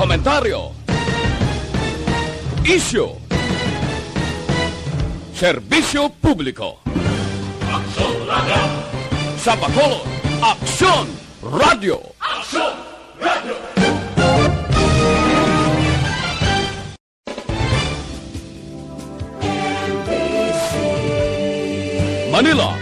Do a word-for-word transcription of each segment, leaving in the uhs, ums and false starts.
Komentaryo. Isyu. Serbisyo publiko. Aksyon Radio. Sa Bacolod, Aksyon Radio. Aksyon Radio. Manila.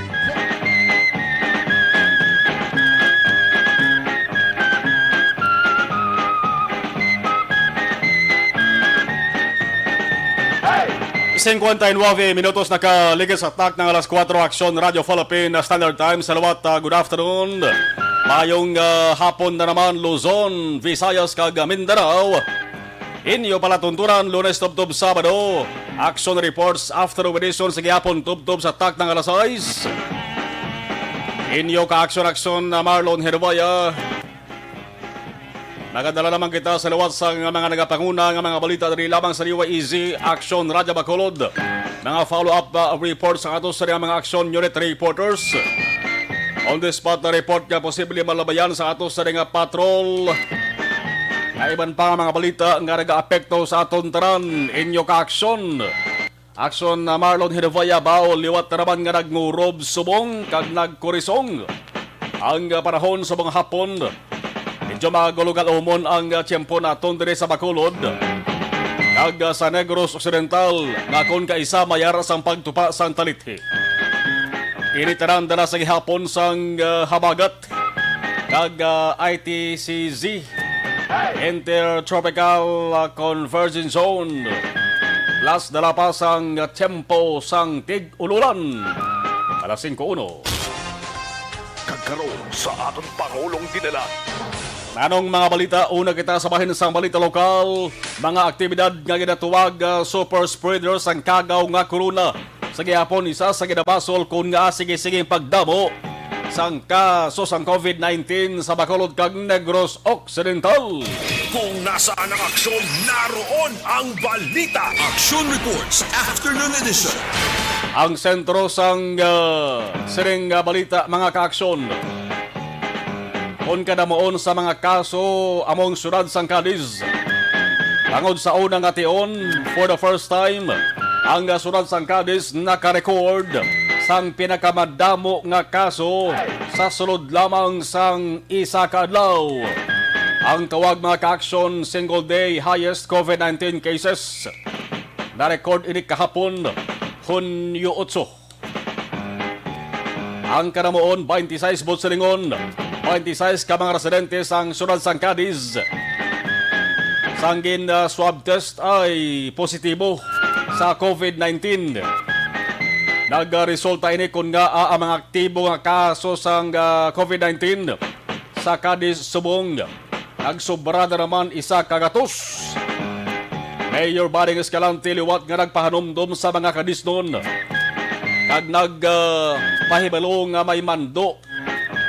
Cincuenta y nueve minutos nakaligid sa takna nga alas kuwatro, Aksyon Radio Philippine Standard Time. Sa liwat, ah, good afternoon. Mayong, ah, hapon na naman, Luzon, Visayas, kag Mindanao. Inyo palatuntunan, Lunes tubtob Sabado. Action reports after edition sa gihapon tubtob sa takna nga alas sais. Inyo ka aksyon-aksyon na Marlon Hervaya. Nagadala naman kita sa liwat sa nga mga nagapanguna nga mga balita diri lamang sa D Y E Z Action Radyo Bacolod. Mga follow-up, uh, report sa ato sa mga action unit reporters. On the spot na report nga posible malabayan sa ato sa nga patrol. Nga iban pa nga mga balita nga nagaapekto sa aton tanan, inyo ka aksyon. Aksyon na Marlon Hervaya Bao, liwat na naman nga nagngurob subong kag nagkurisong ang, ah, panahon sa mga hapon. Medyo magulo-galumon ang, ah, tiyempo naton diri sa Bacolod kag, ah, sa Negros Occidental, nga kon kaisa mayara sang pagtupa sang talithi. Ini tanan dala sa gihapon sang, ah, habagat kag, ah, I T C Z, Intertropical, ah, Convergence Zone, plus dala pa sang tiyempo sang tig-ululan. Alas singko uno. Kag karon sa aton Pangulong Dinala. Nanong mga balita, una kita sa bahin sang balita lokal, mga aktibidad nga ginatuwag, ah, super spreader sang kagaw nga corona. Sa gihapon, isa sa ginabasol kon nga sige-sige ang pagdamo sang kaso sang covid nineteen sa Bacolod kag Negros Occidental. Kung nasaan ang aksyon, naroon ang balita. Action Reports, Afternoon Edition. Ang sentro sang, ah, sining, ah, balita, mga kaaksyon. Kon kadamuon sa mga kaso among siyudad sang Cadiz. Bangod sa una nga tion, for the first time, ang siyudad sang Cadiz naka-record sang pinakamadamo nga kaso sa sulod lamang sang isa ka adlaw. Ang tawag, mga kaaksyon, single day highest covid nineteen cases. Na-record ini kahapon, Hunyo otso. Ang kanamuon, twenty-six buot silingon, twenty-six ka mga residente sang siyudad sang Cadiz sang gin, ah, swab test ay positibo sa covid nineteen. Nagresulta ini kon ngaa ang mga aktibo nga kaso sang, ah, covid nineteen sa Cadiz subong nagsobra na naman isa ka gatos. Mayor Baring Escalante liwat nga nagpahanumdom sa mga Cadiznon kag nag, ah, pahibalo nga may mando,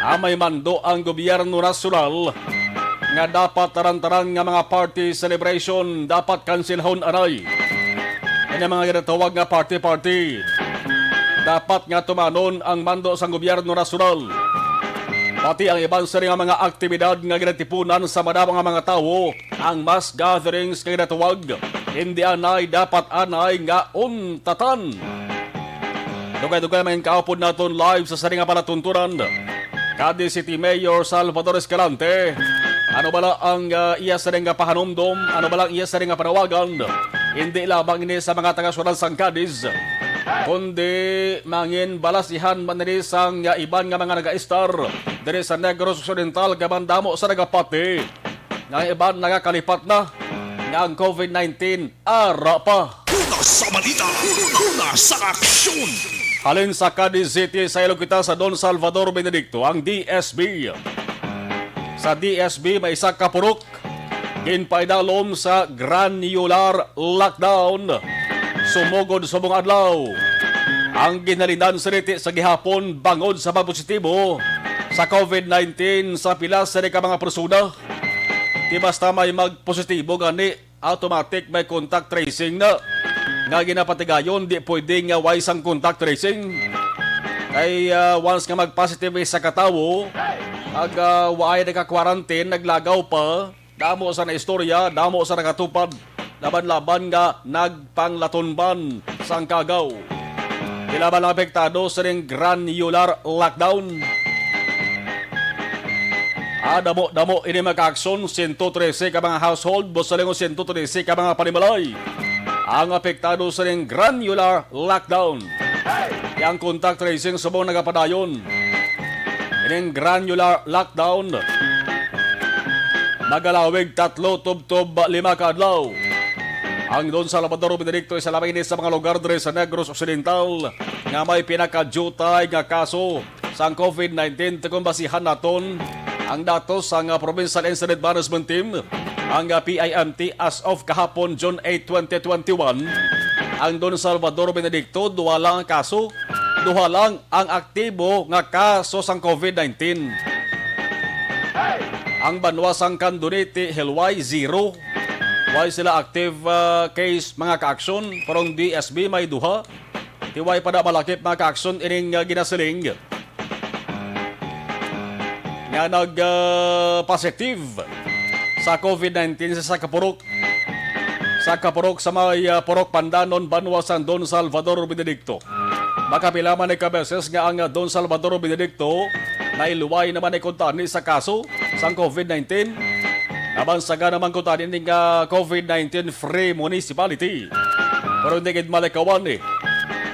ah, may mando ang gobyerno nasyonal nga dapat tanan-tanan nga mga party celebration dapat kansilahon anay. Ini mga ginatawag nga party-party. Dapat nga tumanon ang mando sang gobyerno nasyonal. Pati ang iban sini nga mga aktibidad nga ginatipunan sa madamo nga mga tawo, ang mass gatherings nga ginatawag, hindi anay dapat anay nga untatan. Dugay-dugay man kaupod naton live sa sini nga palatuntunan. Cadiz City Mayor Salvador Escalante, ano bala ang, ah, iya sini nga pahanumdom? Ano bala ang iya sini nga panawagan? Hindi lamang ini sa mga taga-siyudad sang Cadiz, kundi mangin balasihan man ini sang, ah, iban nga mga nagaistar diri sa Negros Occidental, kay madamo sa nagapati nga ang iban nagakalipat na nga ang covid nineteen ara pa. Una sa balita, una sa aksyon. Halin sa Cadiz City, saylo kita sa Don Salvador Benedicto, ang D S B. Sa D S B, may isa ka purok ginpaidalom sa granular lockdown. Sumugod subong adlaw ang ginhalinan sa Liti sa gihapon bangod sa pagpositibo sa covid nineteen sa pila sa ka mga persona. Di basta may magpositibo gani, automatic may contact tracing na nga ginapatigayon, di pwede nga way sang contact tracing. Kay, ah, once nga mag-positive isa ka tawo, ag, ah, waay nagka-quarantine, naglagaw pa, Damo sa naistorya, damo sa nakatupad, laban-laban nga nagpanglatunban sang kagaw. Pila man ang apektado sining granular lockdown? Ah, damo-damo ini, mga kaaksyon, sento trese ka mga household, busa lang sento trese ka mga panimalay ang apektado sining granular lockdown. Ang contact tracing subong nagapadayon. Ining granular lockdown magalawig tatlo tubtob lima ka adlaw. Ang Don Salvador Benedicto isa lamang ini sa mga lugar diri sa Negros Occidental nga may pinakadiutay nga kaso sang covid nineteen. Kung basihan naton ang datos sang, ah, Provincial Incident Management Team, ang, ah, P I M T, as of kahapon, June eight, twenty twenty-one, ang Don Salvador Benedicto, duha lang ang kaso, duha lang ang aktibo nga kaso sang covid nineteen. Ang banwa sang Candonete, Hilway, zero. Way sila active, ah, case, mga kaaksyon, pero ang D S B may duha. Ti way pa na malakip, mga kaaksyon, ining, ah, ginasiling nga nag, ah, positive sa covid nineteen sa isa ka purok, sa kapurok sa may, ah, Purok Pandanon, banwa sang Don Salvador Benedicto. Makapila man ni ka beses nga ang, ah, Don Salvador Benedicto nailuway naman ni kuntani sa kaso sang covid nineteen. Nabansagan naman kuntani ning, ah, covid nineteen free municipality. Pero hindi gid malikawan ni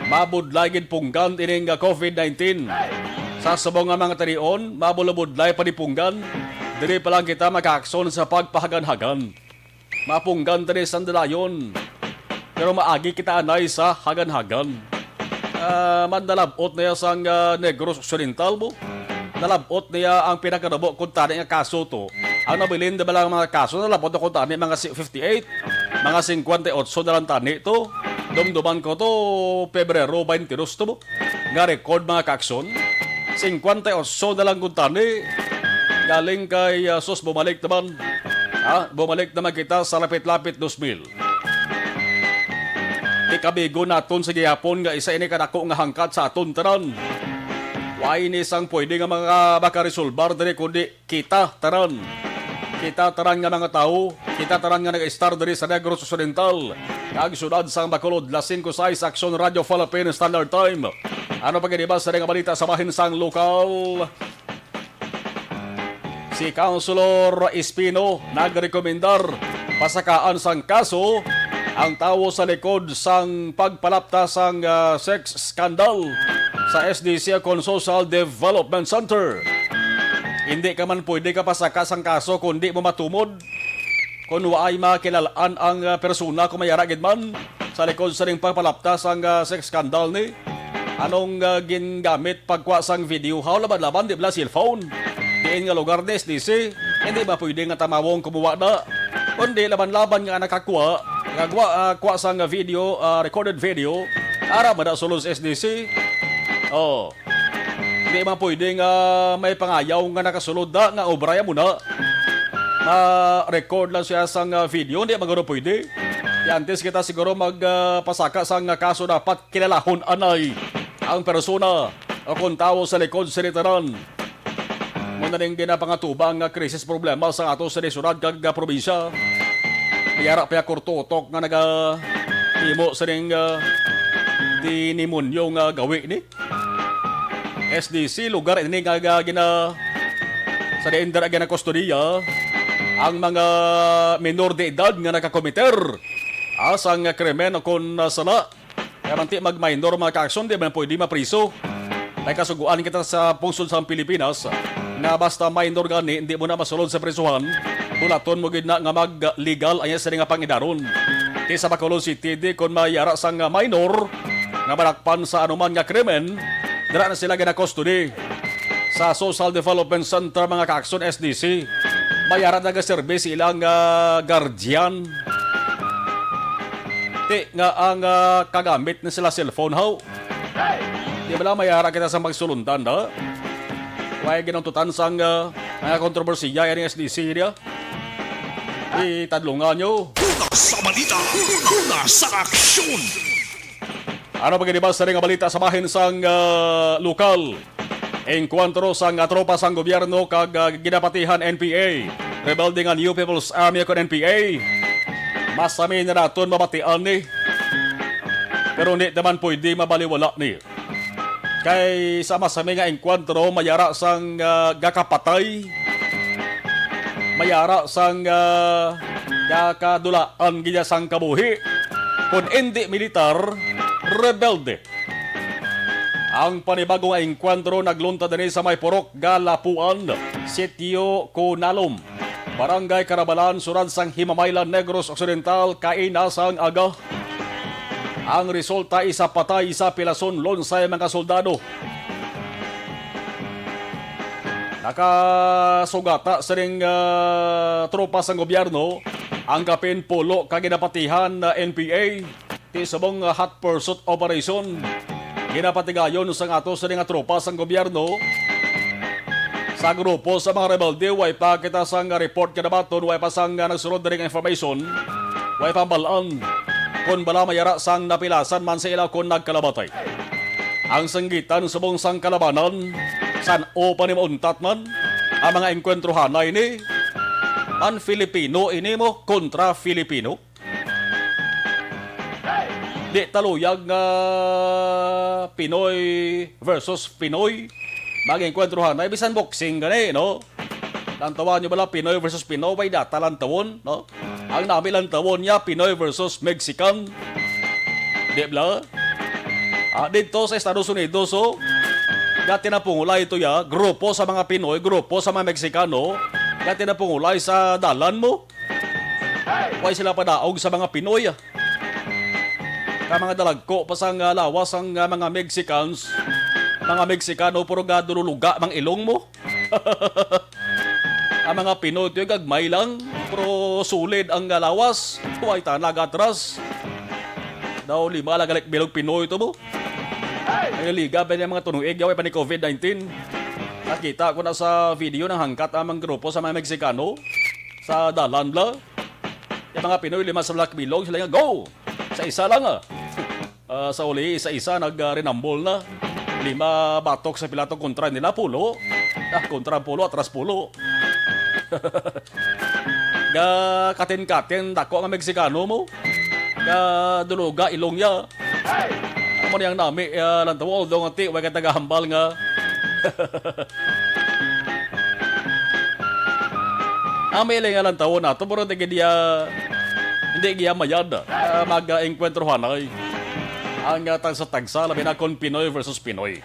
mabudlay gid punggan ining, ah, covid nineteen. Sa subong nga mga tinion, mabulabudlay pa ni punggan. Diri pa lang kita makaakson sa pagpahaganhagan. Mapunggan diri sang dayon. Pero maagi kita anay sa haganhagan. Ah, man nalab-ot niya sang, ah, Negros Occidental mo. Nalab-ot niya ang pinakadabo kuntani nga kaso to. Ang nabilin na ba lang mga kaso, nalab-ot na kuntani mga si-, fifty-eight, mga singkwenta y otso na lang tani to. Dumduman ko to, Pebrero twenty-two to mo. Nga record, mga kaaksyon, singkwenta y otso na lang kuntani. Galing kay, ah, sus, bumalik naman. Ha? Bumalik naman kita sa lapit-lapit dos mil. Di kabigo naton sa gihapon nga isa ini kadako nga hangkat sa aton tanan. Wa ini sang pwede nga mga makaresolbar diri kundi kita tanan. Kita tanan nga mga tawo, kita tanan nga nag-estar diri sa Negros Occidental, kag siyudad sang Bacolod, Las Cinco Seis, Aksyon Radio Philippine Standard Time. Ano pa gid ba sa mga balita sa bahin sang lokal? Si Councilor Espino nagrekomendar pasakaan sang kaso ang tawo sa likod sang pagpalapta sang, ah, sex scandal sa S D C kon Social Development Center. Hindi ka man pwede ka pasaka sang kaso kung di mo matumod, kung waay makilal-an ang, ah, persona, kung may ara gid man sa likod sa ning pagpalapta sang, ah, sex scandal ni. Anong, ah, gingamit pagkuha sang video? Haw, laban-laban, di bala cellphone? Diin nga lugar ni S D C, hindi ba pwede nga tamawong kumuha na? Kundi laban-laban nga nakakuha, nagwa, ah, kuha sang video, ah, recorded video, ara man na sulod sa S D C. Oh. Hindi man pwede nga may pangayaw nga nakasulod na nga obra ya mo na. Ma-record lang siya sang, ah, video, hindi man guro pwede. Di antes kita siguro mag, ah, pasaka sang, ah, kaso, dapat kilalahon anay ang persona o kung tawo sa likod sini tanan. Mo na ning ginapangatubang nga krisis problema sa ato sa syudad kag, ah, probinsya. May ara pa ya kurtutok nga naga-, himo sining, ah, dinimonyo nga gawi ni S D C, lugar ini nga, nga gina-, sa diin dira ginakustodiya ang mga minor de edad nga nakakomiter, ah, sang krimen o kon, ah, sala. Kaya man ti mag-minor, mga kaaksyon, di man pwede mapriso. May kasuguan kita sa pungsod sang Pilipinas nga basta minor gani, hindi mo na masulod sa prisuhan. Bulaton mo gid na nga mag-legal ang iya sini nga pangidaron. Ti sa Bacolod City, di kon may ara sang minor nga madakpan sa anuman nga krimen, dira na sila ginakustodi sa Social Development Center, mga kaaksyon, S D C. May ara nagaserbi sa ilang, ah, guardian. Ti nga ang, ah, kagamit na sila cellphone, haw. Di bala may ara kita sa magsulundan, ha? Way ginuntutan sang, ah, mga kontrobersiya ini S D C niya. Itadlungan nyo. Una sa balita, una sa aksyon. Ano pa gid ba sa nga balita sa bahin sang, ah, lokal? Engkwentro sang, ah, tropa sang gobyerno kag, ah, ginapatihan N P A. rebelde nga New People's Army kon N P A. Masami na naton mabatian ni. Pero hindi naman pwede mabaliwala ni. Kay sa masami nga engkwentro, mayara sang, ah, gakapatay, mayara sang, ah, gakadulaan gid sang kabuhi. Kon indi militar, rebelde. Ang panibago nga engkwentro nagluntad diri sa may Purok Galapuan, Sitio Kunalom, Barangay Carabalan, Surad sang Himamaylan, Negros Occidental, kaina sang aga. Ang resulta, isa patay, isa pilason, lonsay mga soldado. Nakasugata sining, ah, tropa sang gobyerno ang kapin pulo ka ginapatihan na N P A. Ti subong nga hot pursuit operation, ginapatigayon sang ato sini nga tropa sang gobyerno. Sa grupo sa mga rebelde, way pa kita sang report kinabaton, way pa sang, ah, nagsulod diri nga information, way pa balaan kon bala mayara sang napilasan man sa ila kon nagkalabatay. Ang sanggitan subong sang kalabanan, san-o pa ni mauntat man ang mga engkwentrohanay ni man Filipino ini mo kontra Filipino. Di taluyag nga Pinoy versus Pinoy. Mag-engkwentro hanay, bisan boxing gani, no? Lantawan nyo bala, Pinoy versus Pinoy, way data lantawon, no? Ang nami lantawon niya, Pinoy versus Mexican. Di bala? Ah, dito sa Estados Unidos, oh, gati na pungulay ito ya, grupo sa mga Pinoy, grupo sa mga Meksikano, gati na pungulay sa dalan mo. Way sila padaog sa mga Pinoy, ah. Ka mga dalagko pa sang, ah, lawas ang, ah, mga Mexicans, mga Mexicano, puro gadululuga mang ilong mo. Ang mga Pinoy, tiyo, gagmay lang, pero solid ang, ah, lawas. Way ta nagatras. Daw lima lang galik bilog Pinoy to mo. Ay, naliga ba niya mga tunuig, yaw, way pa ni COVID nineteen. Nakita ko na sa video nang hangkat ang mga grupo sa mga Mexicano sa dalan bala. Yung mga Pinoy, lima sa Black Bilog, sila nga, "Go!" Sa isa lang, ah. Ah, sa uli, isa-isa, nag, ah, rinambol na. Lima batok sa pilato kontra nila, pulo. Ah, kontra pulo, atras pulo. Ga katin-katin, dako nga Meksikano mo. Ga duluga, ilong niya. Amo niyang nami, ah, lang tawag, although nga ti, way ka tagahambal nga. Ang may ilingalan tawo nato, pero di gid iya, hindi giya mayad, ah, mag-engkwentro hanay. Ang, ah, tagsa-tagsa, labi na kon Pinoy versus Pinoy.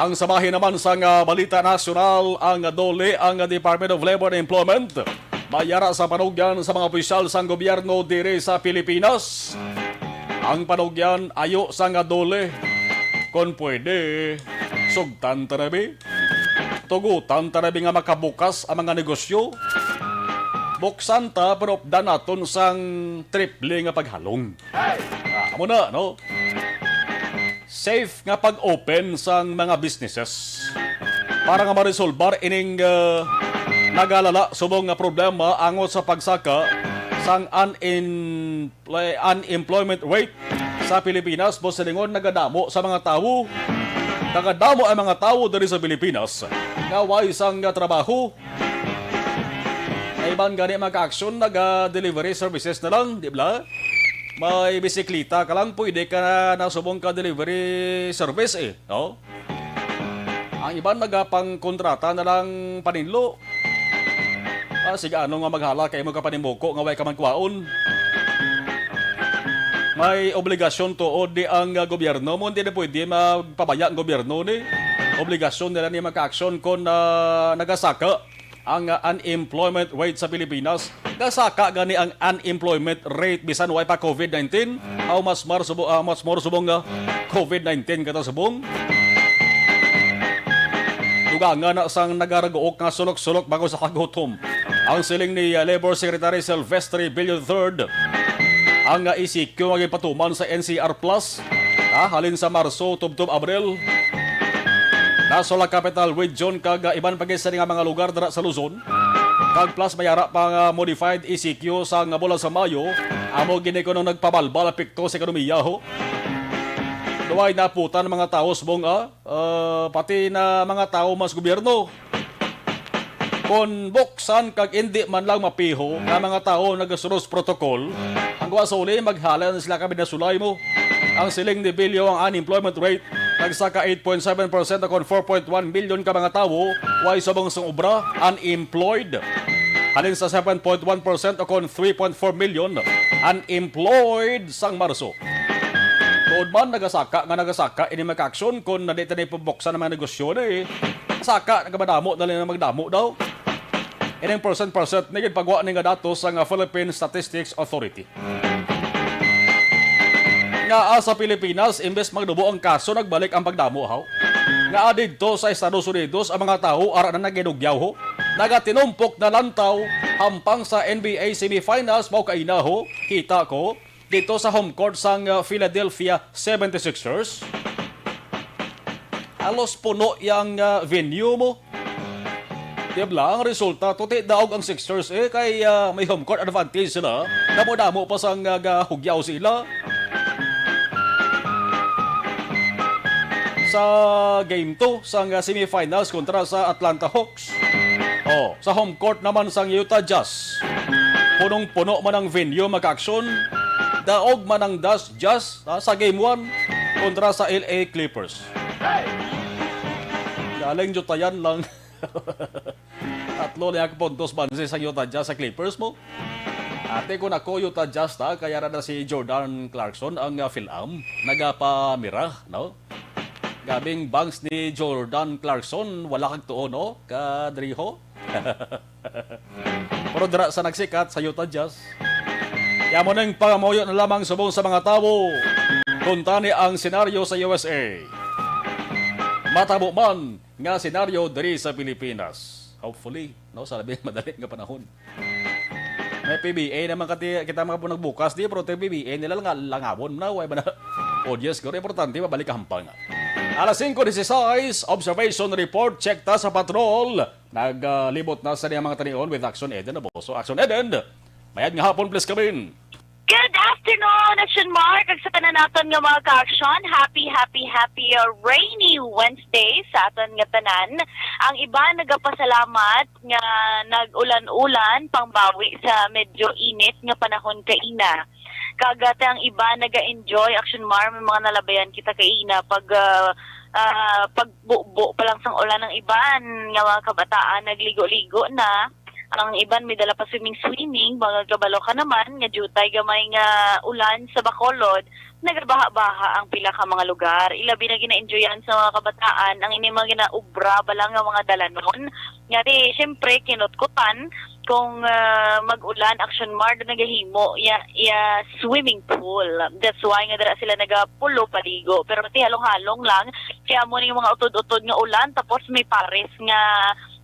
Ang sabahin naman sang, ah, balita nasyonal, ang DOLE, ang Department of Labor and Employment, mayara sa panugyan sa mga opisyal sang gobyerno diri sa Pilipinas. Ang panugyan ayo sang DOLE, kon pwede, sugtan ta na bi. Tugutan ta na bi nga makabukas ang mga negosyo. Buksan ta, pero updan naton sang triple nga paghalong. Ah, amo na, no? Safe nga pag-open sang mga businesses. Para nga maresolbar ining, ah, nagalala subong nga problema angot sa pagsaka sang unem-, unemployment rate sa Pilipinas, boss, silingon, nagadamo sa mga tawo. Nagadamo ang mga tawo diri sa Pilipinas nga way sang, ah, trabaho. May iban gani mag-action, naga-delivery services na lang, di ba? May bisikleta ka lang, pwede ka na nasubong ka delivery service eh, no? Ang iban nagapangkontrata na lang paninlo. Ah, sige, ano nga maghala kay mo ka panimuko nga way ka man kwaon? May obligasyon tuod di ang, ah, gobyerno mo, hindi na pwede magpabaya ang gobyerno ni. Obligasyon nila ni magka-action kung, ah, nagasaka ang, ah, unemployment rate sa Pilipinas. Gasaka gani ang unemployment rate bisan way pa COVID nineteen. How much more subo-, ah, much more subong nga COVID nineteen kata subong. Dugangan na sang nagaraguok nga sulok-sulok bangod sa kagutom. Ang siling ni, ah, Labor Secretary Silvestre Villar the third, ang, ah, E C Q nga ginpatuman sa N C R Plus, ah, halin sa Marso tubtob Abril. Nasola Capital Region kag, ah, iban pa gid sini nga mga lugar dira sa Luzon. Kag plus may ara pa nga modified E C Q sa nga bulan sa Mayo, amo gini kuno nagpabalbal epekto sa ekonomiya, ho. Kay way naaputan ang mga tawo subong, ah, ah, pati na mga tawo mas gobyerno. Kon buksan kag indi man lang mapiho nga mga tawo nagasunod sa protocol, ang guwasuli maghalin na sila ka binasulay mo. Ang siling ni Bilyo, ang unemployment rate nagsaka eight point seven percent, kon four point one million ka mga tawo way subong sang obra, unemployed. Halin sa seven point one percent, kon three point four million unemployed sang Marso. Tuod man, nagasaka nga nagasaka ini mga aksyon kon nadi tani pabuksan ang mga negosyo ni. Saka nagamadamo na lang ang magdamo daw. Ining percent-percent ni ginpagwa ni nga datos sang, ah, Philippine Statistics Authority. Nga, ah, sa Pilipinas, imbes magdubo ang kaso, nagbalik ang pagdamo, haw. Nga, ah, didto sa Estados Unidos, ang mga tawo ara na naginugyaw, ho. Nagatinumpok na lantaw hampang sa N B A semifinals, mao kaina, ho. Kita ko dito sa home court sang, ah, Philadelphia seventy-sixers. Halos puno yang, ah, venue mo. Di ba, ang resulta, tuti daog ang Sixers, eh, kay, ah, may home court advantage sila. Damo-damo pa sang, ah, gahugyaw sila sa game two sang, ah, semifinals kontra sa Atlanta Hawks. Oh, sa home court naman sang Utah Jazz. Punong-puno man ang venue, mga kaaksyon. Daog man ang Das Jazz, ah, sa game one kontra sa L A Clippers. Galing jutayan lang. Tatlo niya ka puntos man si sang Utah Jazz sa Clippers mo. Ate, kung ako, Utah Jazz ta, kaya ra na si Jordan Clarkson ang, ah, fill-am. Nagapamira, no? Gabing bangs ni Jordan Clarkson, wala kag tuo, no? Kadriho? Pero dira sa nagsikat sa Utah Jazz. Kaya mo nang pangamuyo na lamang subong sa mga tawo. Kung tani ang senaryo sa U S A. Matabo man nga senaryo diri sa Pilipinas. Hopefully, no, sa labing madali nga panahon. May P B A naman kati, kita mga po nagbukas di, pero P B A nila lang langawon na, way ba na? O, Diyos ko, importante, mabalik ka hampang. Alas singko dieciséis, observation report, check ta sa patrol. Naglibot na sa niyang mga tanion with Action Eden Aboso. Action Eden, mayad nga hapon, please come in. Good afternoon, Action Mark, kag sa tanan naton nga mga ka-action. Happy, happy, happy, uh, rainy Wednesday sa aton nga tanan. Ang iba nagapasalamat nga nag-ulan-ulan, pangbawi sa medyo init nga panahon kaina. Kag, uh, ang iba naga-enjoy, Action Mar, may mga nalabayan kita kaina pag, uh, uh, pagbubo pa lang sang ulan. Ang iban nga mga kabataan nagligo-ligo na. Ang iban may dala pa swimming-swimming, mga kabalo ka naman nga diutay gamay nga ulan sa Bacolod, nagabaha-baha ang pila ka mga lugar. Ilabi na gina-enjoyan sa mga kabataan ang ini mga ginaubra bala nga mga dalanon. Nga di, siyempre, kinutkutan kung, ah, mag-ulan, Action Mar, nagahimo ya, ya swimming pool. That's why nga dira sila nagapulo paligo. Pero ti halong-halong lang, kaya mo ning mga utod-utod nga ulan, tapos may pares nga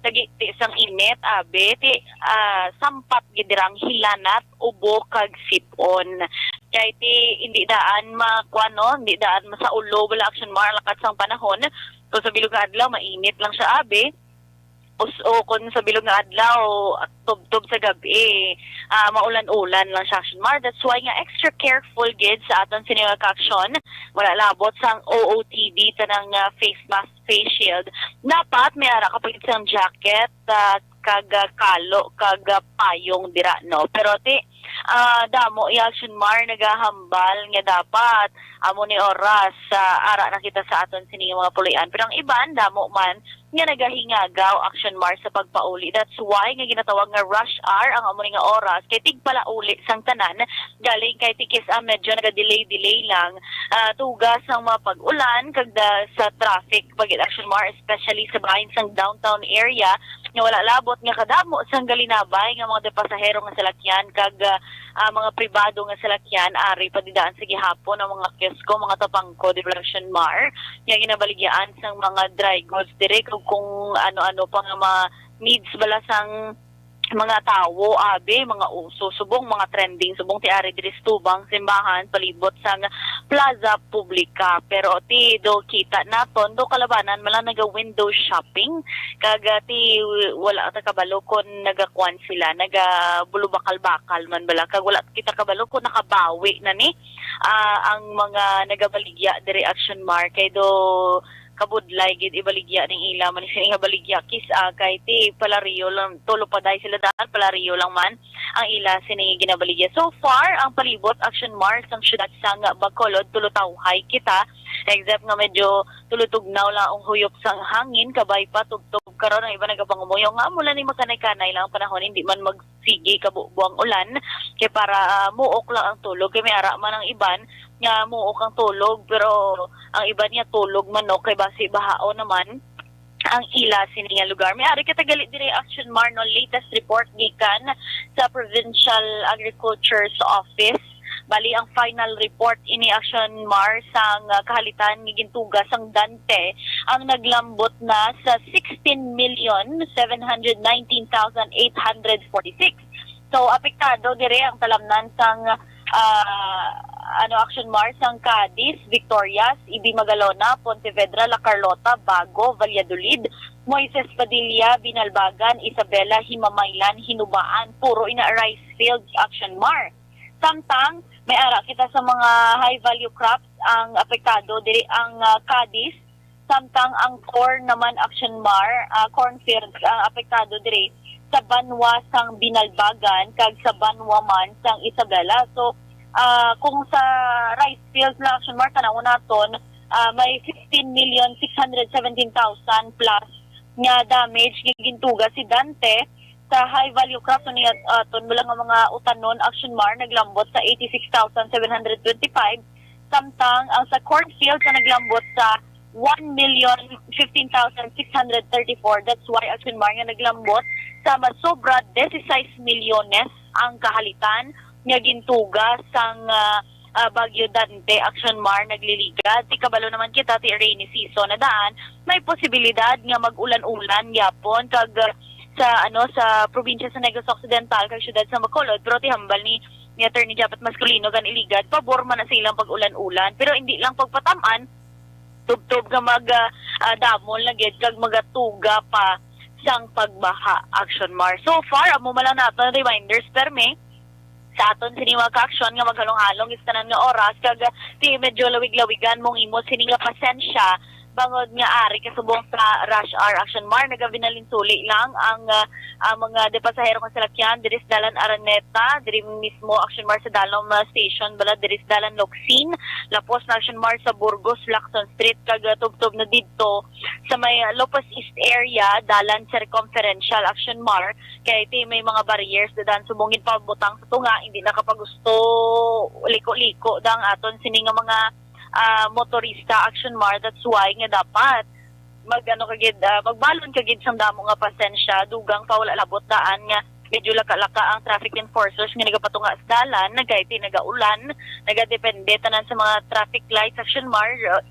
nagiti sang init, abi, ti, ah, sampat gid dirang hilanat, ubo, kag sipon. Kay ti, hindi daan makuha, no? Hindi daan masaulo, wala, Action Mar, lakat sang panahon. So, sa bilog nga adlaw, mainit lang siya, abi. Us-, o kung sa bilog nga adlaw, tubtob sa gabi, ah, maulan-ulan lang siya, Action Mar. That's why nga extra careful gid sa aton sini nga ka-action. Wala labot sang O O T D, tanang, ah, face mask, face shield. Dapat may ara ka pa gid sang jacket, ah, kag, ah, kalo, kag, ah, payong dira, no? Pero ti, ah, damo, i Action Mar nagahambal nga dapat amo ni oras, ah, ara na kita sa aton sini nga mga puloy-an. Pero ang iban, damo man nga nagahingagaw, Action Mar, sa pagpauli. That's why nga ginatawag nga rush hour ang amo ni nga oras, kay tigpalauli sang tanan. Galing kay tikis, ah, medyo naga-delay-delay lang, ah, tuga sang mga pag-ulan kag da, sa traffic pa gid, Action Mar, especially sa bahin sang downtown area, nga wala labot nga kadamo sang galinabay nga mga pasahero nga salakyan kag, ah, ah, mga pribado nga salakyan, ari pa didaan sa gihapon ang mga kiosko, mga tabangko, di ba, Action Mar, nga ginabaligyaan sang mga dry goods diri kag kung ano-ano pa nga mga needs bala sang mga tawo, abi, mga uso, subong mga trending, subong ti ari diri sa tubang simbahan, palibot sang Plaza Publica, pero ti do kita naton do kalabanan man lang naga window shopping, kag ah, ti wala ta kabalo kon nagakuan sila, nagabulubakal-bakal man bala, kag wala kita kabalo kon nakabawi na ni ah, ang mga nagabaligya diri, Action Mar, kay do kabudlay gid ibaligya ning ila man sini nga baligya kis ah, kay ti palariyo lang, tulo pa day sila daan, palariyo lang man ang ila sini ginabaligya. So far, ang palibot, Action Mar, sang siyudad sang Bacolod, tulutawhay kita, except nga medyo tulutugnaw lang ang huyop sang hangin, kabay pa tubtob karon ang iba nagapangamuyo nga mula ni makanay-kanay lang ang panahon, hindi man magsige kabubo ang ulan, kay para ah, muok lang ang tulog, kay may ara man ang iban nga muok ang tulog, pero ang iban niya tulog man, no, kay basi bahaon naman ang ila sini nga lugar. May ari kita gali diri, Action Mar, no, latest report gikan sa Provincial Agriculture's Office. Bali, ang final report ini, Action Mar, sang ah, kahalitan nga gintuga sang Dante ang naglambot na sa sixteen million seven hundred nineteen thousand eight hundred forty-six. So, apektado dire ang talamnan sang ah, ano, Action Mar, sang Cadiz, Victorias, Ibi, Magalona, Pontevedra, La Carlota, Bago, Valladolid, Moises Padilla, Binalbagan, Isabela, Himamaylan, Hinubaan, puro ina rice fields, Action Mar. Samtang may ara kita sa mga high value crops ang apektado diri, ang ah, Cadiz, samtang ang corn naman, Action Mar, ah, corn fields ang apektado diri sa banwa sang Binalbagan kag sa banwa man sang Isabela. So ah, kung sa rice fields lang, Action Mar, tanawon naton, ah, may sixteen million six hundred seventeen thousand plus nga damage nga gintuga si Dante. Sa high value crops, ni aton mo lang nga mga utanon, Action Mar, naglambot sa eighty-six thousand seven hundred twenty-five, samtang ang sa cornfield sa naglambot sa one million fifteen thousand six hundred thirty-four. That's why, Action Mar, nga naglambot sa masobra dieciséis milyones ang kahalitan nga gintuga sang ah, ah, Bagyo Dante, Action Mar, nagliligad. Ti kabalo naman kita, ti rainy season na daan, may posibilidad nga mag-ulan-ulan gyapon kag ah, sa ano, sa probinsya sa Negros Occidental kag siyudad sa Bacolod, pero ti hambal ni ni Attorney Japet Masculino, gan iligad pabor man na sa ilang pag-ulan-ulan, pero hindi lang pagpatam-an tubtob nga mag ah, ah, damol na gid kag magatuga pa sang pagbaha, Action Mar. So far, amo man lang naton reminders permi sa aton sini mga ka-action nga maghalong-halong sa tanan nga oras, kag ah, ti medyo lawig-lawigan mong imo sini nga pasensya, bangod nga ari ka subong sa rush hour, Action Mar, nagabinalinsuli lang ang ah, ang mga de pasahero nga salakyan diri sa Dalan Araneta, diri mismo, Action Mar, sa Dalom ah, Station bala, diri sa Dalan Locsin, lapos na, Action Mar, sa Burgos, Lacson Street, kag ah, tubtob na didto sa may ah, Lopez East area, Dalan Circumferential, Action Mar, kay ti may mga barriers dadan subong ginpabutang sa tunga, hindi nakapagusto liko-liko dang aton sini nga mga ah, motorista, Action Mar. That's why nga dapat mag ano kagid, ah, magbalon kagid sang damo nga pasensya, dugang pa wala labot daan nga medyo laka-laka ang traffic enforcers nga nagapatunga sa dalan, nagkaiti, nagaulan, nagadepende tanan sa mga traffic lights, Action Mar. Ah,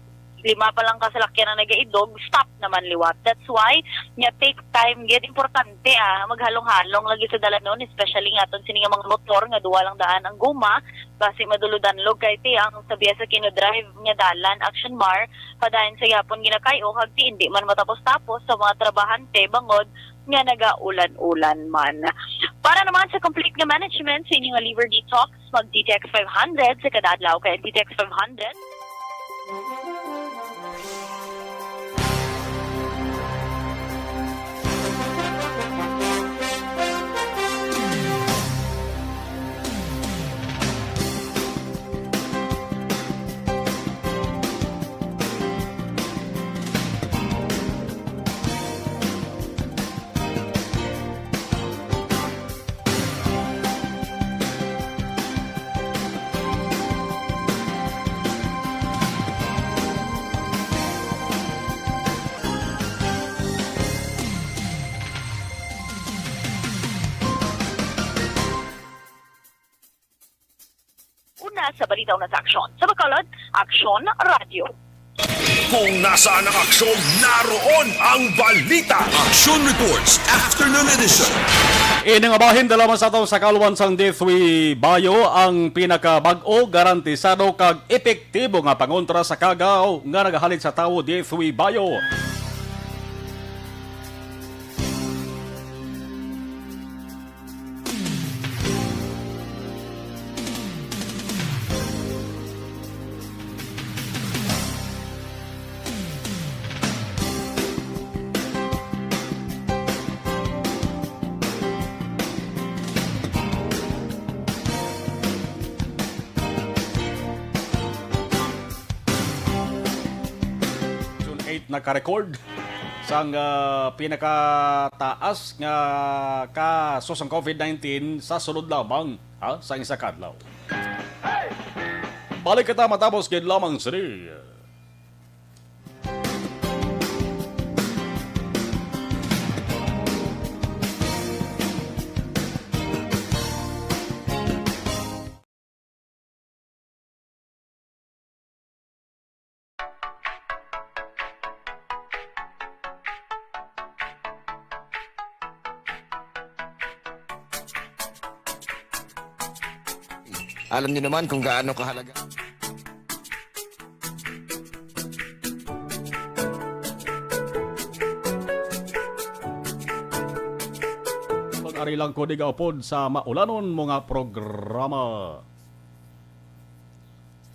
lima pa lang ka salakyan ang nagaidog, stop naman liwat. That's why nga take time gid, importante ah, maghalong-halong lagi sa dalanon, especially nga aton sini nga mga motor nga duwa lang daan ang guma, basi madulo-danlog kay ti ang sabiya sa kino-drive nga dalan, Action Mar, padayon sa gihapon ginakay-o kag ti hindi man matapos-tapos sa mga trabahante bangod nga nagaulan-ulan man. Para naman sa complete nga management sa inyong liver detox, mag D T X five hundred sa kada adlaw kay D T X five hundred. Una sa balita, una sa aksyon. Sa Bacolod, Aksyon Radyo. Kung nasaan ang aksyon, naroon ang balita. Action Reports, Afternoon Edition. Ini nga bahin dala man sa aton sa kaluan sang D three Bio, ang pinakabag-o, garantisado kag epektibo nga pangontra sa kagaw nga nagahalin sa tawo, D three Bio. June eight, naka-record sang, ah, pinakataas nga kaso sang COVID nineteen sa sulod lamang, ha, sa isa ka adlaw. Balik kita matapos gid lamang sini. Alam niyo naman kung gaano kahalaga. Pag-ari lang ko di gaupod sa maulanon mo nga programa.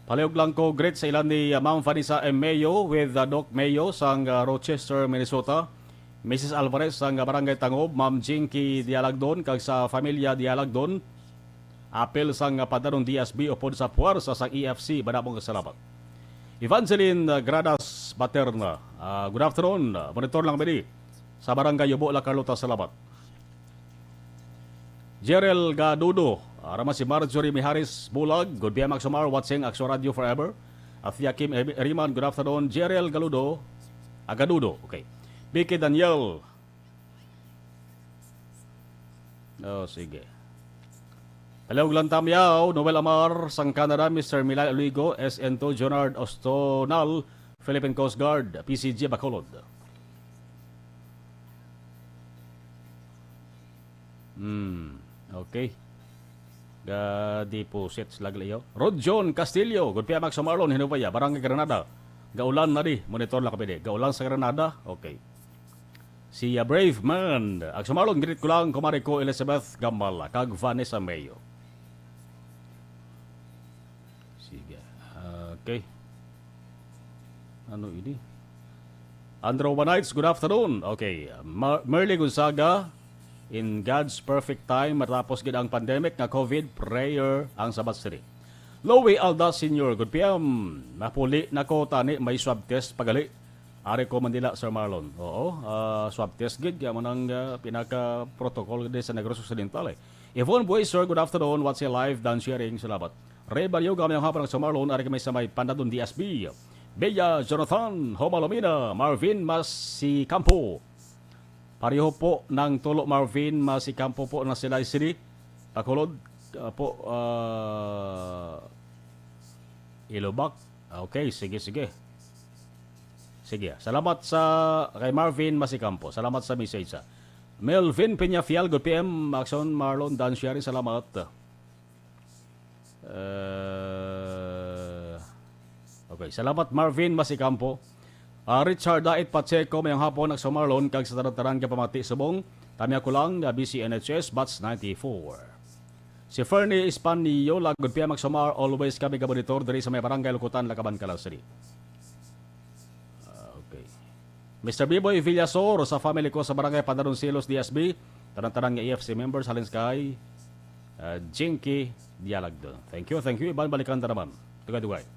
Palihog lang ko greet sa ilan ni, uh, Ma'am Vanessa M. Mayo with, uh, Doc Mayo sang, uh, Rochester, Minnesota. Missus Alvarez sang, uh, Barangay Tangob, Ma'am Jinky Dialagdon, kag sa Familia Dialagdon. Apil sang, uh, Pandanon D S B upod sa puwersa sang E F C, madamo nga salamat. Evangeline, uh, Gradas Baterna, uh, good afternoon. Uh, monitor lang kami di sa Barangay Yubo, La Carlota, salamat. Jerel Gadudo, ara man si Marjorie Miharis Bulag, good P M Axomar, watching Axo Radio forever. Athia Kim Eri-, Eriman, good afternoon. Jerel Galudo, ah, Gadudo, okay. Vicky Daniel. Oh, sige. Hello, Glantam Yao, Noel Amar, sang Canada, Mister Milay Oligo, S N two, Jonard Ostonal, Philippine Coast Guard, P C G Bacolod. Hmm, okay. Ga deposit sila gali, yo. Rod John Castillo, good P M Axo Marlon, Hinubaya, Barangay Granada. Gaulan na di, monitor lang kami di. Gaulan sa Granada, okay. Si, uh, Brave Man, Axo Marlon, greet ko lang, kumare ko, Elizabeth Gamala, kag Vanessa Mayo. Sige. Okay. Ano ini? Andrew Banites, good afternoon. Okay. Ma-, Merly Gonzaga, in God's perfect time, matapos gid ang pandemic nga COVID, prayer ang Sabat Sri. Louie Alda Senior, good P M. Mapuli na ko, tani may swab test pagali. Ari ko Manila, Sir Marlon. Oo, ah, swab test gid, kaya mo nang, ah, pinaka-protocol gid sa Negros Occidental, eh. Yvonne Buey, sir, good afternoon. Watching live, done sharing. Salamat. Ray Barrio, gamay ang hapon, Sir Marlon. Ari kami sa may Pandanon D S B. Bea Jonathan, Homalomina, Marvin Masicampo. Pareho po ng tulo, Marvin Masicampo po na sila sini. Bacolod, ah, po, ah, Ilobak. Okay, sige, sige. Sige, salamat sa kay Marvin Masicampo. Salamat sa message, ah. Melvin Peñafiel, good P M, Axon, Marlon, Dan Sherry, salamat. Uh, okay, salamat Marvin Masicampo. Ah, Richard Dait Pacheco, mayong hapon, Axon, Marlon, kag sa tanan-tanan nga pamati subong. Tami ako lang, ah, B C N H S, batch ninety-four. Si Fernie Espaniola, good P M Axomar, always kami gabonitor diri sa may barangay Lukutan, Lakaban, Calao City. Ah, okay. Mister Biboy Villasor, sa family ko sa barangay Pandanon Silos, D S B, tanan-tanan nga E F C members, halin sa kay, ah, Jinky Dialagdo. Thank you, thank you. Iban balikan ta naman. Dugay-dugay.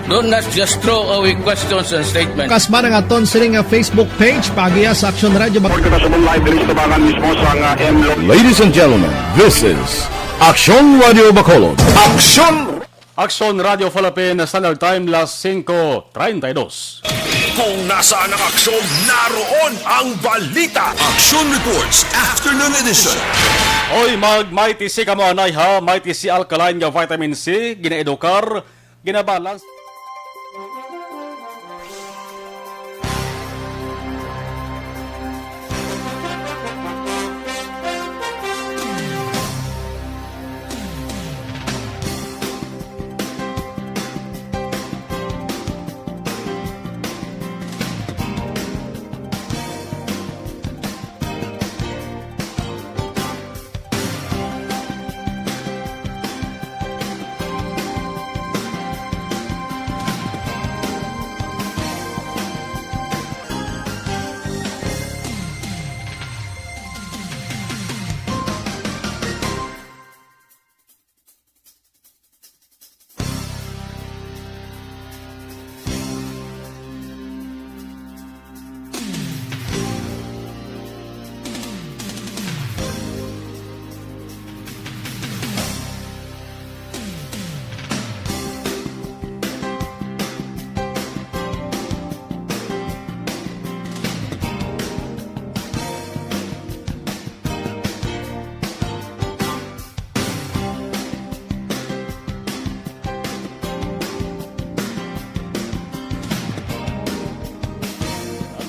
Do not just throw away questions and statements. Kasma nga aton sini nga Facebook page, paagiha sa Aksyon Radio. Report kita sa live diri sa tubangan mismo sa nga M Lo- Ladies and gentlemen, this is Aksyon Radio Bacolod. Aksyon! Aksyon Radio Philippines, Standard Time, las singko treinta y dos. Kung nasaan ang aksyon, naroon ang balita. Aksyon Reports, Afternoon Edition. Oy, mag-Mighty C kamo, anay, ha? Mighty C Alkaline nga vitamin C, ginaedukar, ginabalance.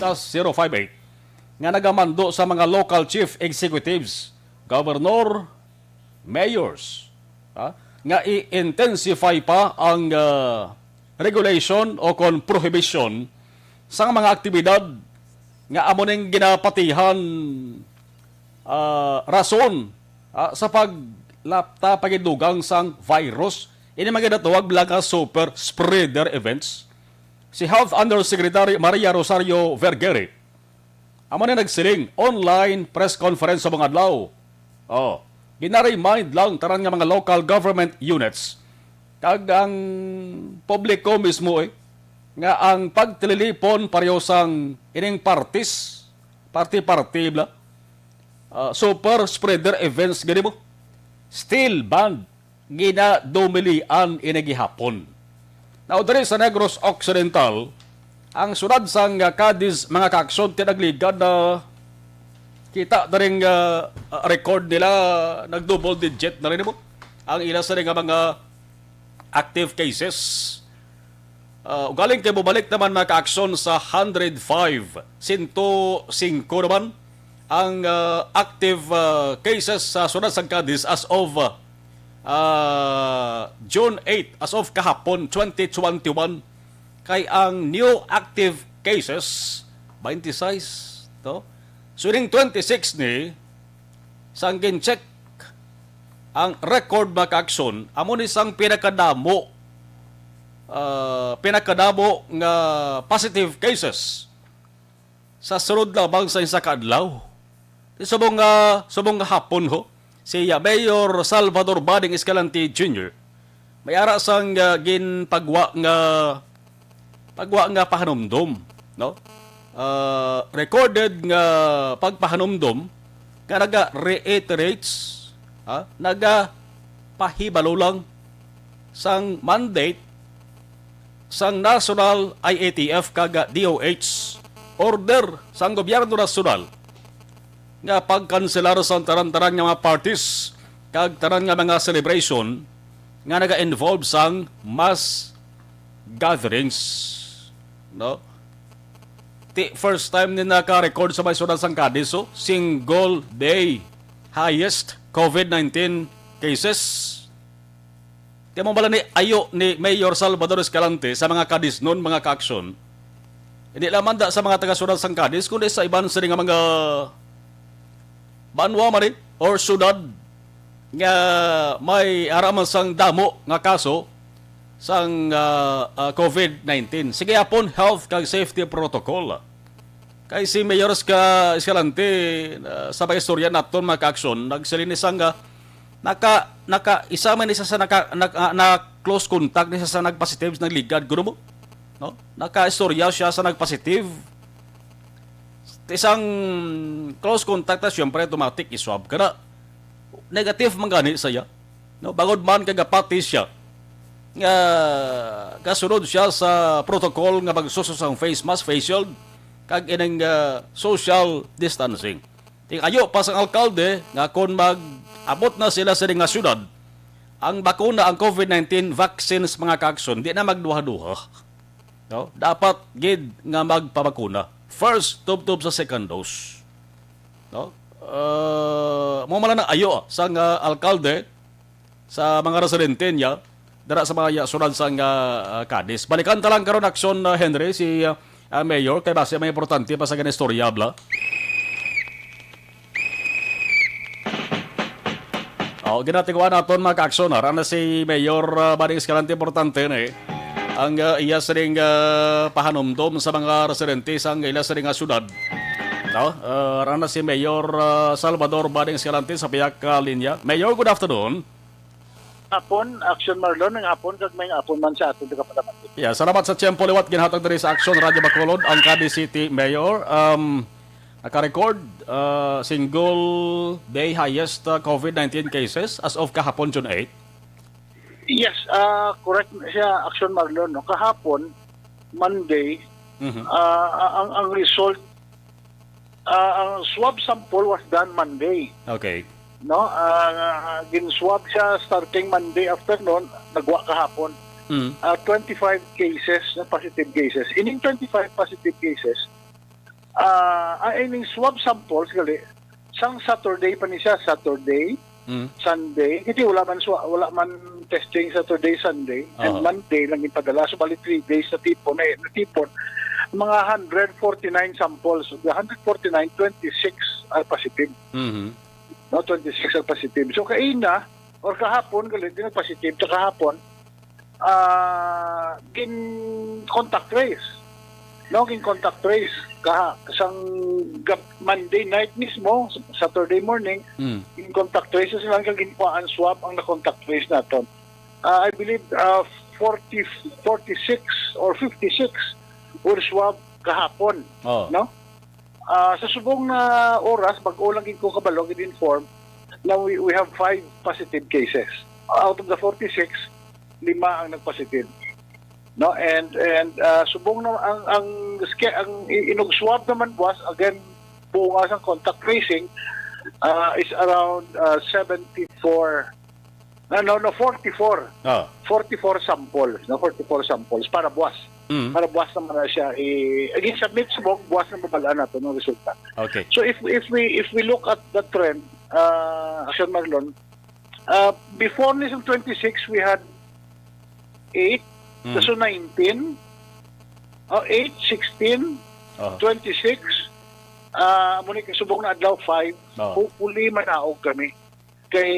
Atas zero five eight, nga nagamando sa mga local chief executives, governor, mayors, ha, nga i-intensify pa ang, ah, regulation o kon prohibition sa mga aktibidad nga amo ning ginapatihan, ah, rason, ah, sa paglapta, paghidugang sang virus. Ini mga ginatawag lang nga super spreader events. Si Health Undersecretary Maria Rosario Vergere, amo ni nagsiling, online press conference sa mga adlaw. Oh, gina-remind lang tanan nga mga local government units kag ang publiko mismo, eh, nga ang pagtililipon pareho sang ining parties, party-party bla, ah, super spreader events gani mo, still banned, ginadumilian ini gihapon. Now, diri sa Negros Occidental, ang siyudad sang Cadiz, mga kaaksyon, tinagligad na kita na rin, ah, record nila, nag-double digit na rin mo ang ila sa nga mga active cases. Ah, ugaling kay bumalik naman, mga kaaksyon, sa hundred five, sento singko naman ang, ah, active, ah, cases sa siyudad sang Cadiz as of, ah, June eight, as of kahapon, twenty twenty-one, kay ang new active cases, twenty-six, to. So, ning twenty-six ni, sang gin-check ang record, mga kaaksyon, amo ni sang pinakadamo, ah, pinakadamo nga positive cases sa sulod lamang sa isa ka adlaw. Subong nga, subong nga hapon ho, si, ah, Mayor Salvador Bading Escalante Junior may ara sang, ah, ginpagwa nga, pagwa nga pahanumdom, no? Ah, recorded nga pagpahanumdom nga naga-reiterates, ha? Nagapahibalo lang sang mandate sang National I A T F kag D O H, order sang gobyerno nasyonal nga pagkanselar sang tanan-tanan nga mga parties kag tanan nga mga celebration nga naga-involve sang mass gatherings, no? Ti first time ni naka-record sa may siyudad sang Cadiz, oh, single day highest COVID nineteen cases. Kaya mo bala ni ayo ni Mayor Salvador Escalante sa mga Cadiznon, mga kaaksyon. Hindi lamang da sa mga taga-siyudad sang Cadiz, kundi sa iban sini nga mga banwa man, eh, or syudad nga may ara man sang damo nga kaso sang, ah, ah, COVID nineteen. Sige, apon health kag safety protocol. Kay si Mayor Esca-, Escalante, ah, sa mga istorya naton, mga kaaksyon, nagsiling ni sang, ah, naka, naka, isa man isa sa naka, naka, na, close contact ni siya sa nagpositive, nagligad, kuno mo? No? Nakaistorya siya sa nagpositive. Isang close contact na, siyempre, automatic, iswab ka na. Negative man gani sa iya. No? Bangod man kay gapati siya nga kasunod siya sa protocol nga magsuso sang face mask, face shield, kag ining, ah, social distancing. Ting-ayo pa sang alkalde nga kon mag-abot na sila sa nga syudad, ang bakuna, ang COVID nineteen vaccines, mga kaakson, di na magduha-duha. No? Dapat gid nga magpabakuna. First, tubtob sa second dose. No? Uh, mo man lang ayo sang, ah, alkalde sa mga residente niya dara sa mga sulod sang, ah, ah, Cadiz. Balikan ta lang karon, Aksyon, ah, Henry, si, ah, ah, Mayor, kay basi may importante pa sa gani istorya, bla. Oh, ginatiguan naton, mga kaaksyon, ara na si Mayor, ah, Bading Escalante, importante ni ang, ah, iya sining, ah, pahanumdom sa mga residente sang ila sining nga syudad. No? Ah, ara na si Mayor, ah, Salvador Bading Escalante sa piyak ka linya. Mayor, good afternoon. Hapon, Action Marlon, ang hapon, kag may hapon man sa aton tagapalamati. Yeah, salamat sa tiyempo liwat ginhatag diri sa Action Radio Bacolod, ang Cadiz City Mayor. Um, naka-record, uh, single day highest, uh, COVID nineteen cases as of kahapon, June eight. Yes, ah, correct na siya, Action Marlon, no? Kahapon, Monday, Mhm. ah, ang, ang result, ah, ang swab sample was done Monday. Okay. No? Ah, gin-swab siya starting Monday afternoon, nagwa kahapon. Mm. Ah, twenty-five cases, na positive cases. Ining twenty-five positive cases, ah, ah, ining swab samples gali, sang Saturday pa ni siya, Saturday, Mm. Sunday. Kasi wala man swa-, wala man testing Saturday, Sunday, and Aha. Monday lang ipadala. So, bali three days na tipon, eh, natipon. Mga hundred forty-nine samples. Of the hundred forty-nine, twenty-six are positive. Mhm. No, twenty-six are positive. So, kaina, or kahapon, gali, di nag-positive, sa kahapon, ah, gin contact trace. No, gin contact trace. Kaha-, sang gab-, Monday night mismo, Saturday morning, Mm. gin contact trace sila, kag ginkuhaan swab ang na-contact trace naton. Ah, I believe, ah, forty, forty-six or fifty-six were swab kahapon, Oh. no? Ah, sa subong na oras, bag-o lang gid ko kabalo, gid-inform na we, we have five positive cases. Out of the forty-six, lima ang nagpositive. No? And, and, ah, subong na ang, ang ske-, ang i-, inug swab naman buwas, again, bunga sa contact tracing, ah, is around, ah, seventy-four. No, no, no, forty-four. Ah. Forty-four samples, no, forty-four samples para buwas. Mm. Para buwas naman na siya i-, again, submit subong, buwas na mabal-an nato ng resulta. Okay. So if, if we, if we look at the trend, uh, Action Marlon, uh, before ni sa twenty-six, we had eight, Mm. kaso nineteen, uh, eight, sixteen, Oh. twenty-six, uh, amo ni kasubong na adlaw, five. Oh. Hopefully, manaog kami. Kay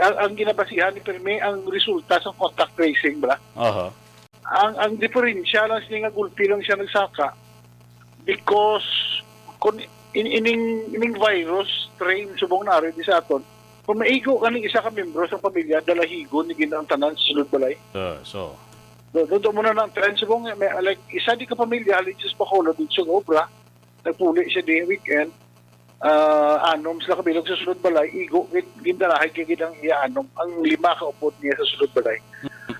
ang, ang ginabasihan ni pirmi ang resulta sa contact tracing, bala. Aha. Ang, ang diferensya lang sini nga gulpi lang siya nagsaka because kung in, ining, ining virus strain subong na ari di sa aton, kung maigo ka ning isa ka membro sa pamilya, dalahigon ni gid ang tanan sa sulod balay. Uh, so, Do, do, do mo na ng trend subong, may, like, isa di ka pamilya, halin sa Bacolod, dito sa obra, nagpuli siya di weekend, ah, anom sila kabilog sa sulod balay, igo, gin-, gindalahay kay gid ang iya anom, ang lima ka upod niya sa sulod balay.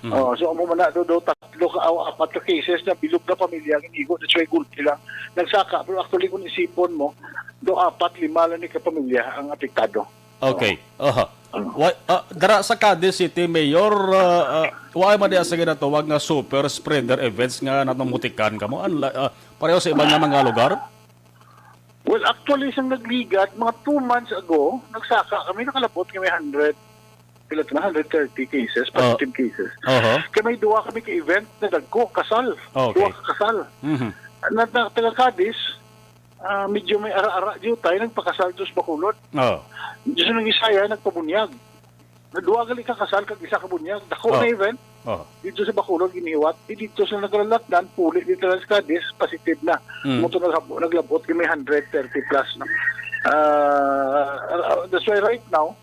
Mm. Oh, so, amo man na, do, do, tatlo ka, aw, apat ka cases na bilog na pamilya, ang igo, that's why gulpi lang. Nagsaka, pero actually, kung isipon mo, do, apat, lima lang ni ka pamilya ang apektado. Okay. Aha. Wa-, ah, dara sa Cadiz City, Mayor, ah, ah, wa man diya sa ginatawag nga super spreader events nga natumutikan kamo? Unla-, ah, pareho sa iban nga mga lugar? Well, actually, sang nagligad, mga two months ago, nagsaka kami, nakalabot kami hundred, pila to na, hundred thirty cases, Ah. positive cases. Aha. Kaya may duwa kami ka event na dagko, kasal. Okay. Duwa ka kasal. Mhm. Na, na, taga Cadiz, ah, medyo may ara-ara diyo tayo, nagpakasal to sa Bacolod. Oh. Diyo sa nang Isaya, nagpabunyag. Nadwa gali ka kasal kag isa ka bunyag. Dako Oh. na event. Oh. Dito sa Bacolod, ginihiwat. Di dito sa naglalatnan, puli dito lang sa Cadiz, positive na. Mm. Mo to naghab-, naglabot, may hundred thirty plus na. Ah, ah, that's why right now,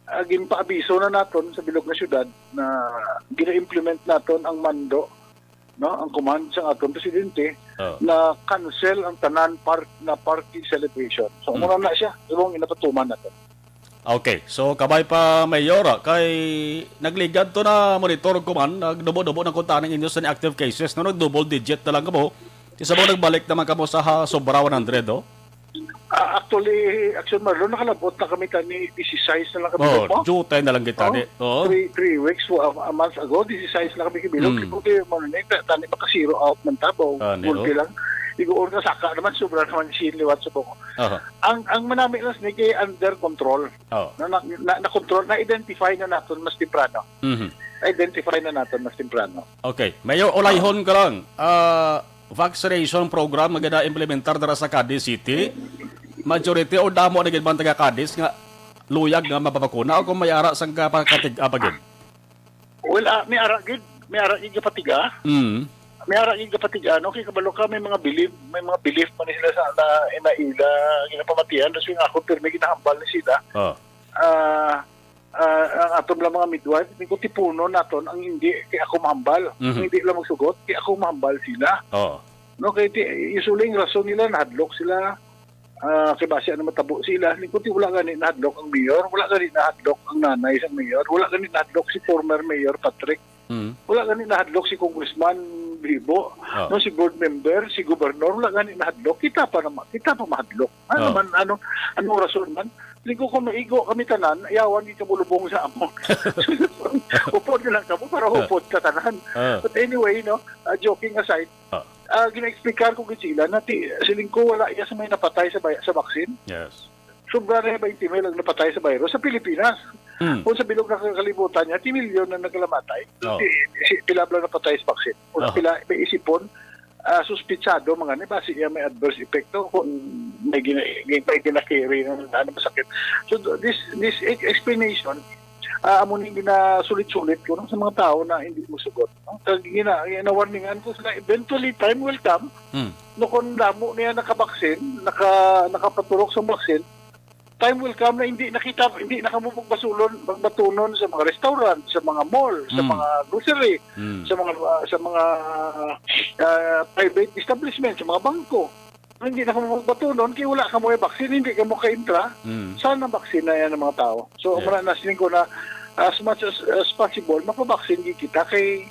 ah, ginpaabiso na naton sa bilog nga syudad na gina-implement naton ang mando, no, ang command sa aton presidente Oh. na cancel ang tanan par-, na party celebration. So, Mm. muna na siya, subong ginapatuman naton. Okay. So, kabay pa, Mayor, ah, kay nagligad to na monitor ko man, nagdubo-dubo na ko taning inyo sa ni active cases, no? Nag-double digit na lang kamo. Isa mo nagbalik naman kamo sa ha, sobra one hundred, oh? Ah, actually, Action Marlon, nakalabot na kami tani, disisays na lang kami Oh, po. Jutay na lang kita Oh, ni. Oh. Three, three weeks, a, a month ago, disisays na kami kibilog. Mm. Siguro kayo, mo na, ta-, tani, makasiro out man tabo. Tani, Gulpi oh. lang. Iguon ka, saka naman, sobra naman siya liwat sa buko. Aha. Ang, ang manami lang, snake, eh, under control. Oh. Na, na, na, na-control, na-identify na naton mas temprano. Mhm. Identify na naton mas temprano. Okay. Mayor, ulayhon ka lang. Ah, vaccination program nga gina-implementar dira sa Cadiz City. Majority o damo na gid man taga Cadiz nga luyag nga mapabakuna o kung may ara sang kapakatig-a pa gid? Well, ah, may ara gid, may ara gid kapatiga. Mm. May ara gid kapatiga, no? Kay kabalo ka, may mga belief, may mga belief man sila sa na, na ila ginapamatian. Tapos yung ako, pirmi ginahambal ni sila. Oh. Ah, ah, ang aton lang mga midwife, may kutipunon naton ang hindi kay ako mahambal. Mhm. Ang hindi lang magsugot, kay ako mahambal sila. Oh. No, kay ti-, usually, ang rason nila, nahadlok sila. Ah, kay basi ano matabo sila. Lingkod ti wala gani nahadlok ang mayor, wala gani nahadlok ang nanay sa mayor, wala gani nahadlok si former Mayor Patrick. Mm. Wala gani nahadlok si Congressman Bibo, Ah. no, si board member, si gobernador, wala gani nahadlok. Kita pa naman, kita pa mahadlok. Ano Ah. man, ano, anong rason man? Lingkod ko maigo kami tanan, yawan di ka bulubong sa amo. Upod na lang kamo para upod ka tanan. Ah. But anyway, no, ah, joking aside, Ah. ah, gina-explicar ko gid sila na ti-, siling ko wala iya sa may napatay sa bay-, sa vaccine. Yes. Sobra na yung twenty mil ang napatay sa virus sa Pilipinas. Hmm. Kung sa bilog na kalibutan niya, ti milyon na nagkalamatay. Oh. Ti-, si-, pila lang napatay sa vaccine. Kung Oh. pila, may isipon, ah, suspitsado mga ni, basi iya may adverse effect to, kung may gina-, may gina-carry na, ano, masakit. So, this, this e-, explanation, ah, amo ni ginasulit-sulit ko, no, sa mga tao na hindi mo sugot, no? Kag gina-, gina-warningan ko sila, eventually, time will come, Hmm. no, kung damo niya nakabaksin, naka-, nakapaturok sa baksin, time will come na hindi na kita, hindi na kamo magbasulon, magbatunon sa mga restaurant, sa mga mall, sa Hmm. mga grocery, Hmm. sa mga, ah, sa mga, ah, private establishment, sa mga bangko. Hindi na kamo magbatunon kay wala kamo may vaccine, hindi kamo ka-intra. Mm. Saan ang vaccine na yan ng mga tao? So, Yeah. muna na siling ko na as much as, as possible, mapabaksin gid kita kay,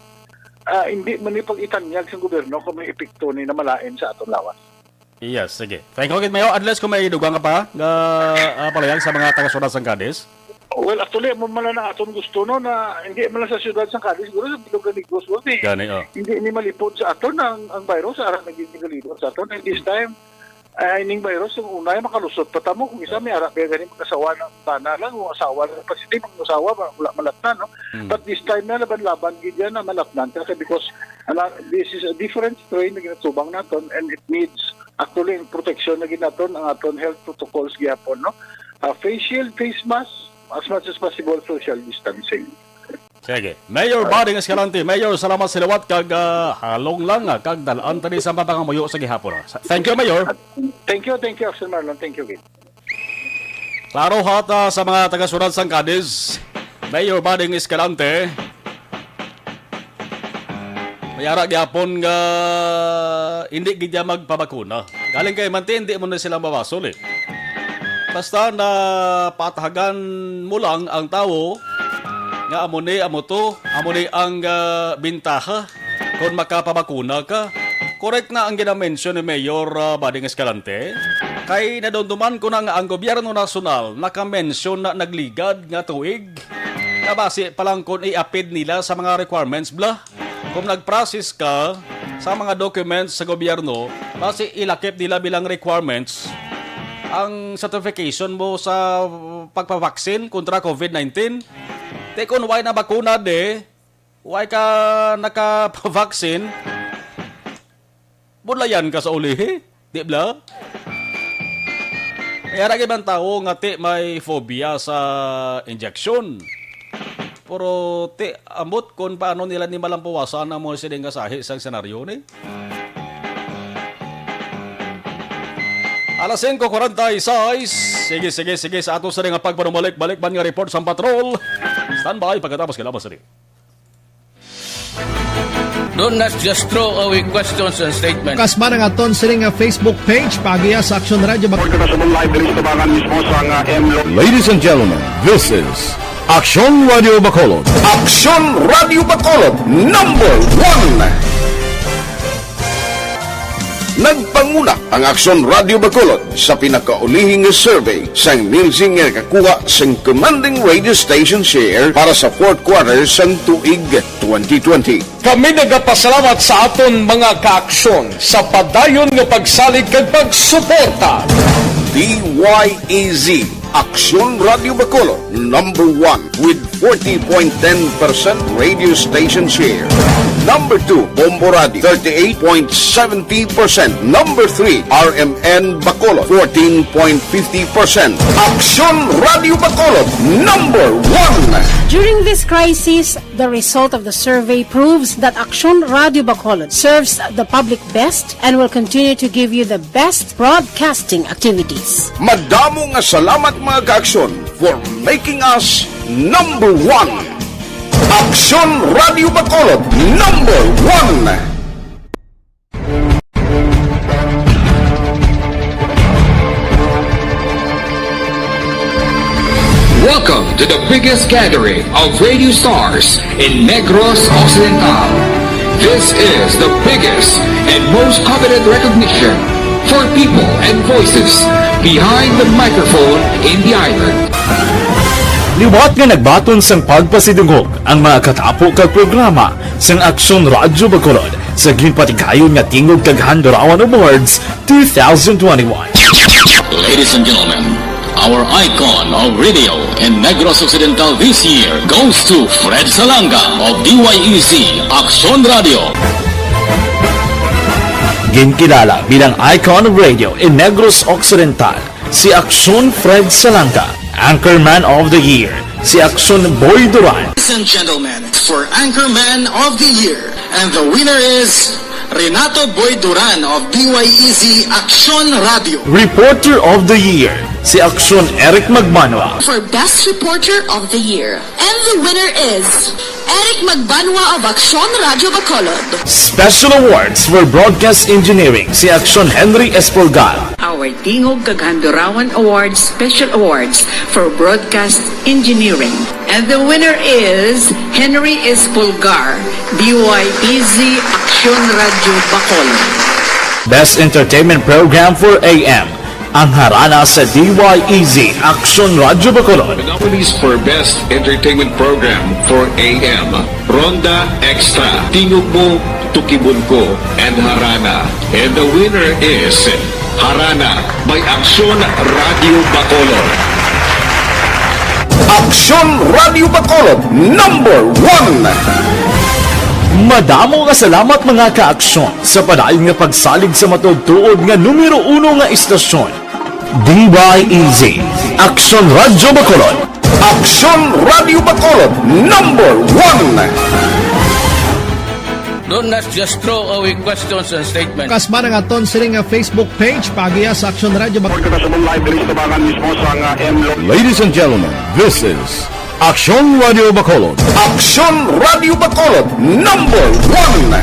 ah, hindi man ni pag-itanyag sa gobyerno kung may epekto ni na malain sa aton lawas. Yes, sige. Thank you, Mayor. Unless kung may dugang ka pa, nga, ah, palayag sa mga taga-Surat sang Cadiz. Well, actually, amo man lang ang aton gusto, no, na hindi man lang sa siyudad sang Cadiz, siguro sa bilog nga Negros, no, ni, Gani, oh. hindi ni malipod sa aton ang, ang virus, ara na gid ni galipod sa aton. And this time, ay, ning virus, yung una, ay makalusot pa tamo. Kung isa, Oh. may ara, may gani mag-asawa ng bana lang, kung asawa lang positive, ang asawa, wala malatnan, no? Hmm. But this time na, laban-laban gid yan na malatnan ka, kay because, ala, this is a different strain na ginatubang naton, and it needs, actually, ang protection na gid naton, ang aton health protocols gihapon, no? Ah, face shield, face mask, as much as possible, social distancing. Sige. Mayor Buddy Escalante, Mayor, salamat sa liwat kag, ah, halong lang, ah, kag dal-an tani sa mapangamuyo sa gihapon, ah. Sa, thank you, Mayor. Thank you, thank you, Action Marlon. Thank you, Gid. Klaro hat, ah, sa mga taga-Surat sang Cadiz, Mayor Buddy Escalante, may ara gyapon nga hindi gid niya magpabakuna. Galing kay Mante, hindi mo na sila mabasol, eh. Basta na patahagan mo lang ang tawo nga amo ni, amo to, amo ni ang, ah, bintaha kung makapabakuna ka. Correct na ang ginamention ni Mayor, ah, Buddy Escalante. Kay nadumduman ko na nga ang gobyerno nasyonal nakamention na nagligad nga tuig. Nga basi pa lang kung i-apid nila sa mga requirements, bla. Kung nag-process ka sa mga documents sa gobyerno, basi ilakip nila bilang requirements ang certification mo sa pagpavaksin kontra covid nineteen. Te, kung way na bakuna, de, way ka nakapavaksin, budlayan ka sa ulihi, di bla? May ara gid man tawo nga ti may phobia sa injection. Pero ti, ambot kung paano nila ni malampuwasan ang mga sining nga sahi sang senaryo ni. Alas singko kwarenta y seis. Sige, sige, sige. Sa ato sa nga pagpanumalik-balik man nga report sa patrol. Standby pagkatapos kailangan sa Do not just throw away questions and statements. Kasma nga aton sini nga Facebook page, pagiya sa Aksyon Radyo Bac- Pagkakasabong live diri sa tabangan mismo sa nga M Lo- Ladies and gentlemen, this is Aksyon Radio Bacolod. Aksyon Radio Bacolod, number one. Nagpanguna ang Aksyon Radio Bacolod sa pinakaulihing survey sang Nielsen nga nakakuha sang commanding radio station share para sa fourth quarter sang tuig twenty twenty. Kami nagapasalamat sa aton mga kaaksyon sa padayon nga pagsalig kag pagsuporta. D Y E Z, Aksyon Radio Bacolod, number one with forty point ten percent radio station share. Number two, Bombo Radio, thirty-eight point seventy percent. Number three, R M N Bacolod, fourteen point fifty percent. Aksyon Radio Bacolod, number one. During this crisis, the result of the survey proves that Aksyon Radio Bacolod serves the public best and will continue to give you the best broadcasting activities. Madamo nga salamat, mga kaaksyon, for making us number one. Aksyon Radio Bacolod, number one. Welcome to the biggest gathering of radio stars in Negros Occidental. This is the biggest and most coveted recognition for people and voices behind the microphone in the island. Liwat nga nagbaton sang pagpasidungog ang mga katapo kag programa sang Aksyon Radyo Bacolod sa ginpatigayon nga Tingog kag Handurawan Awards two thousand twenty-one. Ladies and gentlemen, our icon of radio in Negros Occidental this year goes to Fred Salanga of D Y E Z Aksyon Radio. Ginkilala bilang icon of radio in Negros Occidental si Aksyon Fred Salanga, Anchorman of the Year, si Aksyon Boy Duran. Ladies and gentlemen, for Anchorman of the Year, and the winner is Renato Boy Duran of D Y E Z Aksyon Radio. Reporter of the Year, si Aksyon Eric Magbanwa. For Best Reporter of the Year, and the winner is Eric Magbanwa of Aksyon Radio Bacolod. Special Awards for Broadcast Engineering, si Aksyon Henry Espolgar. Our Tingog kag Handurawan Awards Special Awards for Broadcast Engineering. And the winner is Henry Espolgar, D Y E Z Aksyon Radio Bacolod. Best Entertainment Program for A M, ang harana sa D Y E Z Aksyon Radio Bacolod. The nominees for Best Entertainment Program for A M, Ronda Extra, Tingog Mo, Tukibon Ko, and Harana. And the winner is Harana by Aksyon Radio Bacolod. Aksyon Radio Bacolod, number one. Madamo nga salamat, mga kaaksyon, sa padayon nga pagsalig sa matuod-tuod nga numero uno nga istasyon, D Y E Z, Aksyon Radio Bacolod. Aksyon Radio Bacolod, number one. Do not just throw away questions and statements. Kasma nga aton sini nga Facebook page, pagiya sa Aksyon Radio Bacolod. Pagkakasabong live diri sa tabangan mismo sa nga M Lo- Ladies and gentlemen, this is Aksyon Radio Bacolod. Aksyon Radio Bacolod, number one.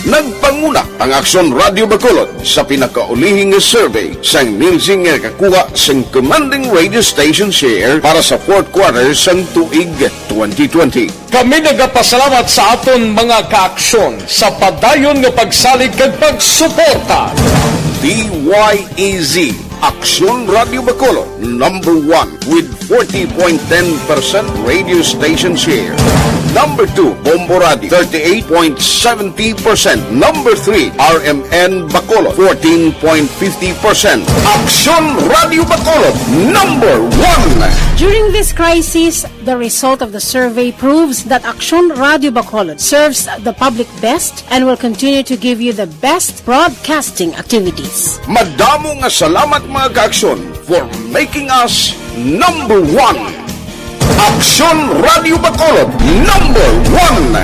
Nagpanguna ang Aksyon Radio Bacolod sa pinakaulihing nga survey sang Nielsen nga nakakuha sang commanding radio station share para sa fourth quarter sang tuig twenty twenty. Kami nagapasalamat sa aton mga kaaksyon sa padayon nga pagsalig kag pagsuporta. D Y E Z, Aksyon Radio Bacolod, number one with forty point ten percent radio station share. Number two, Bombo Radio, thirty-eight point seventy percent. Number three, R M N Bacolod, fourteen point fifty percent. Aksyon Radio Bacolod, number one. During this crisis, the result of the survey proves that Aksyon Radio Bacolod serves the public best and will continue to give you the best broadcasting activities. Madamo nga salamat, mga kaaksyon, for making us number one. Aksyon Radio Bacolod, number one.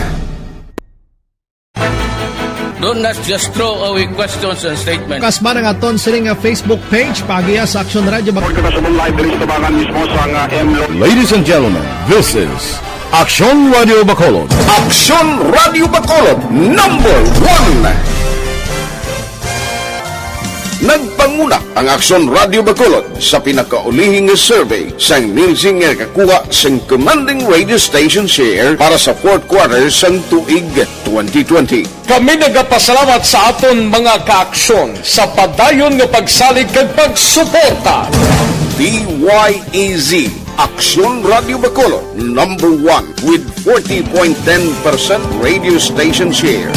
Don't not just throw away questions and statements. Kasba na nga ton sini nga Facebook page, paagiha sa Aksyon Radyo Bacolod. Kita sa live diri sa tabangan mismo sa nga M Lo- Ladies and gentlemen, this is Aksyon Radio Bacolod. Aksyon Radio Bacolod, number one. Nagpanguna ang Aksyon Radio Bacolod sa pinakaulihi nga survey sang Nielsen nga nakakuha sang commanding radio station share para sa fourth quarter sang tuig twenty twenty. Kami nagapasalamat sa aton mga kaaksyon sa padayon nga pagsalig kag pagsuporta. D Y E Z, Aksyon Radio Bacolod, number one with forty point ten percent radio station share.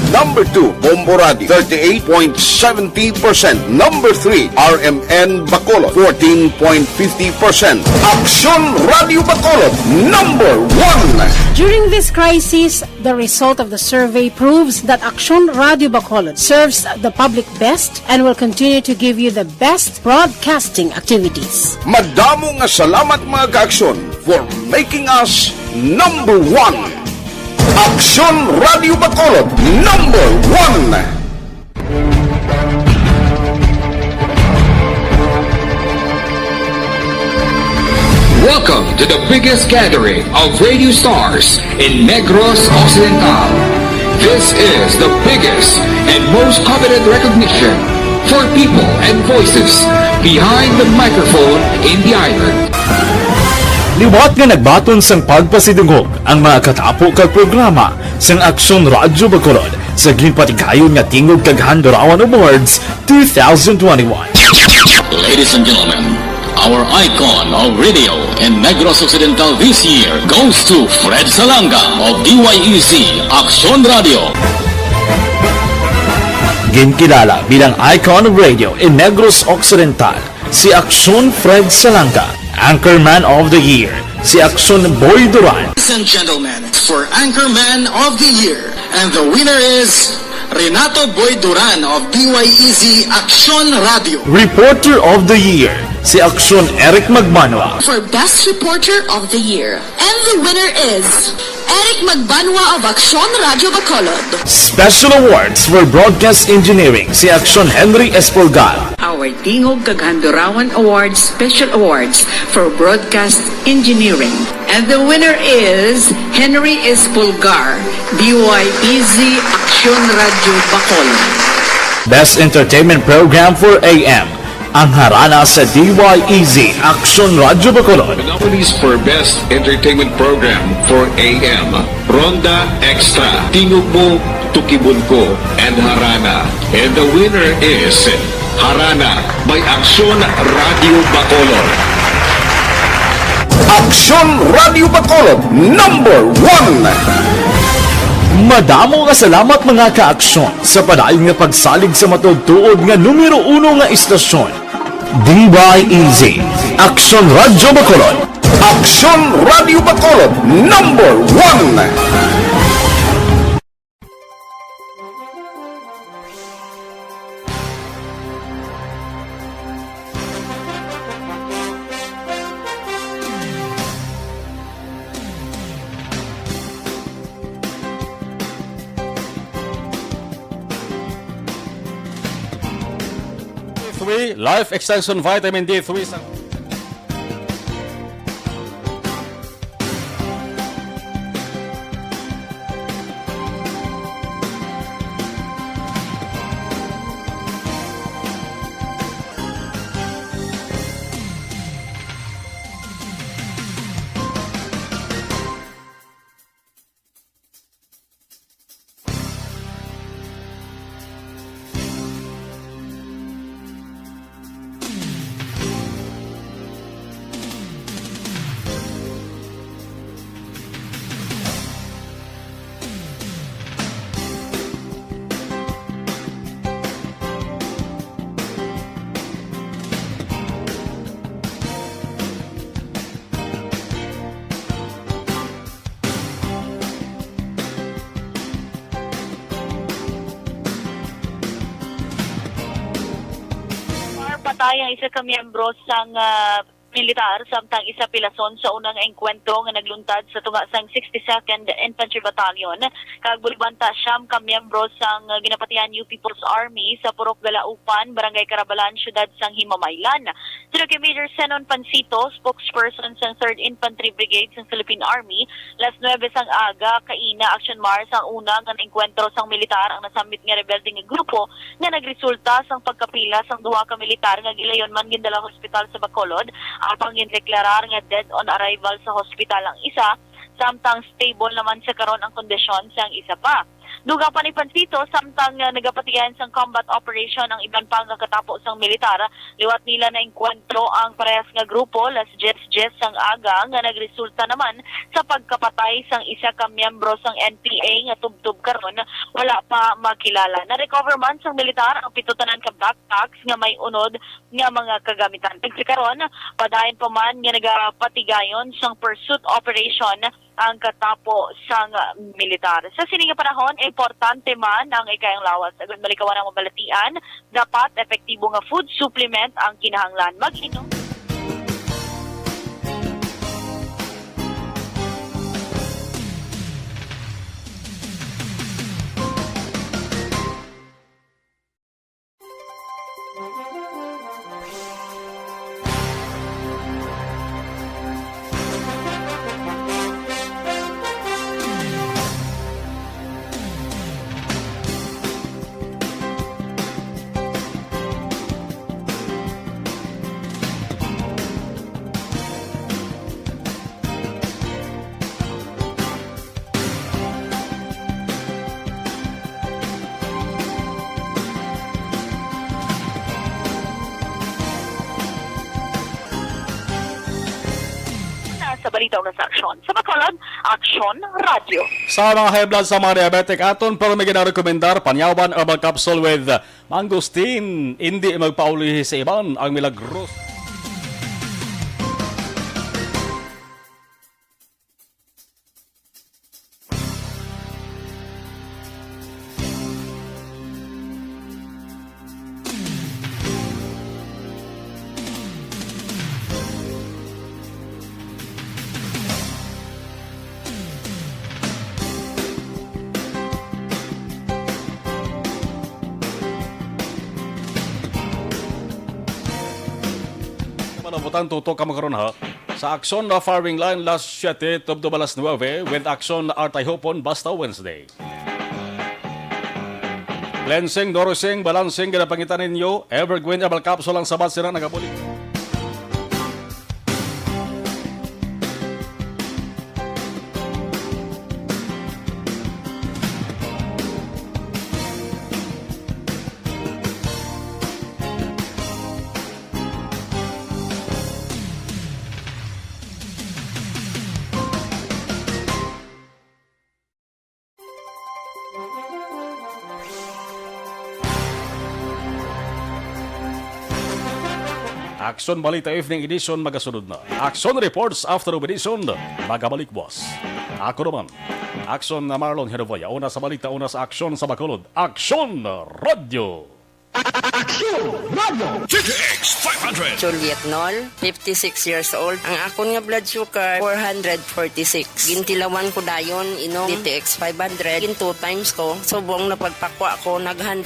Number two, Bombo Radio, thirty-eight point seventy percent. Number three, R M N Bacolod, fourteen point fifty percent. Aksyon Radio Bacolod, number one. During this crisis, the result of the survey proves that Aksyon Radio Bacolod serves the public best and will continue to give you the best broadcasting activities. Madamo nga salamat, mga kaaksyon, for making us number one. Aksyon Radio Bacolod, number one. Welcome to the biggest gathering of radio stars in Negros Occidental. This is the biggest and most coveted recognition for people and voices behind the microphone in the island. Liwat nga nagbaton sang pagpasidungog ang mga katapo kag programa sang Aksyon Radyo Bacolod sa ginpatigayon nga Tingog kag Handurawan Awards two thousand twenty-one. Ladies and gentlemen, our icon of radio in Negros Occidental this year goes to Fred Salanga of D Y E Z Aksyon Radio. Ginkilala bilang icon of radio in Negros Occidental si Aksyon Fred Salanga, Anchorman of the Year si Aksyon Boy Duran. Ladies and gentlemen, for Anchorman of the Year, and the winner is Renato Boy Duran of D Y E Z Aksyon Radio. Reporter of the Year si Aksyon Eric Magbanwa. For Best Reporter of the Year, and the winner is Eric Magbanwa of Aksyon Radio Bacolod. Special Awards for Broadcast Engineering si Aksyon Henry Espolgar. Our Tingog kag Handurawan Awards Special Awards for Broadcast Engineering. And the winner is Henry Espolgar, D Y E Z Aksyon Radio Bacolod. Best Entertainment Program for A M, ang Harana sa D Y E Z Aksyon Radio Bacolod. The nominees for Best Entertainment Program for A M, Ronda Extra, Tingog Mo, Tukibon Ko, and Harana. And the winner is Harana by Aksyon Radio Bacolod. Aksyon Radio Bacolod, number one. Madamo nga salamat, mga kaaksyon, sa padayon nga pagsalig sa matuod-tuod nga numero uno nga istasyon, D Y E Z, Aksyon Radio Bacolod. Aksyon Radio Bacolod, number one. D three, Life Extension Vitamin D three sa Patay ang isa ka miyembro sang, ah, militar, samtang isa pilason sa una nga engkwentro nga nagluntad sa tunga sang sixty-second Infantry Battalion, kag bulibanta siyam ka miyembro sang ginapatihan U P Force Army sa Purok Galaupan, Barangay Carabalan, Siyudad sang Himamaylan. Suno kay Major Zenon Pancito, spokesperson sang Third Infantry Brigade sang Philippine Army, las nuebe sang aga kaina, action march ang una nga naengkwentro sang militar ang nasambit nga rebelde nga grupo, nga nagresulta sang pagkapila sang duha ka militar nga gilayon man gindala hospital sa Bacolod, apang gindeklarar nga dead on arrival sa hospital ang isa, samtang stable naman sa karon ang kondisyon sang isa pa. Dugang pa ni Pancito, samtang, ah, nagapatigayon sang combat operation ang iban pa nga katapo sang militar, liwat nila naengkwentro ang parehas nga grupo, las diyes diyes sang aga, nga nagresulta naman sa pagkapatay sang isa ka miyembro sang N P A nga tubtob karon wala pa makilala. Na-recover man sang militar ang pito tanan ka backpacks nga may unod nga mga kagamitan. Kag sa karon, padayon pa man nga nagapatigayon sang pursuit operation ang katapo sang militar. Sa sini nga panahon, importante man ang ikayang lawas. Agud malikawan ang mabalatian, dapat epektibo nga food supplement ang kinahanglan. Mag-inom. Na sa balita una sa aksyon. Sa Bacolod, Aksyon Radyo. Sa mga high blood, sa mga diabetic, aton pero may ginarekomendar, Panyawan Herbal Capsule with Mangosteen. Hindi magpaulihi sa iban ang milagros. Mga nabutan, tutok kamo karon, ha. Sa Aksyon na firing line, las siyete tubtob alas nuebe, with Aksyon Artay Hopon, basta Wednesday. Cleansing, nourishing, balancing, ginapangitan ninyo, Evergreen Herbal Capsule ang sabat sila nagabulig. Aksyon Balita Evening Edition magasunod na. Aksyon Reports Afternoon Edition magabalik buwas. Ako naman, Aksyon na Marlon Herboya. Una sa balita, una sa aksyon sa Bacolod. Aksyon Radyo. Aksyon Radyo. D T X five hundred. Juliet Nol, fifty-six years old. Ang akon nga blood sugar, four hundred forty-six. Gintilawan ko dayon, inom D T X five hundred. Gin two times ko. Subong na pagpakwa ko, nag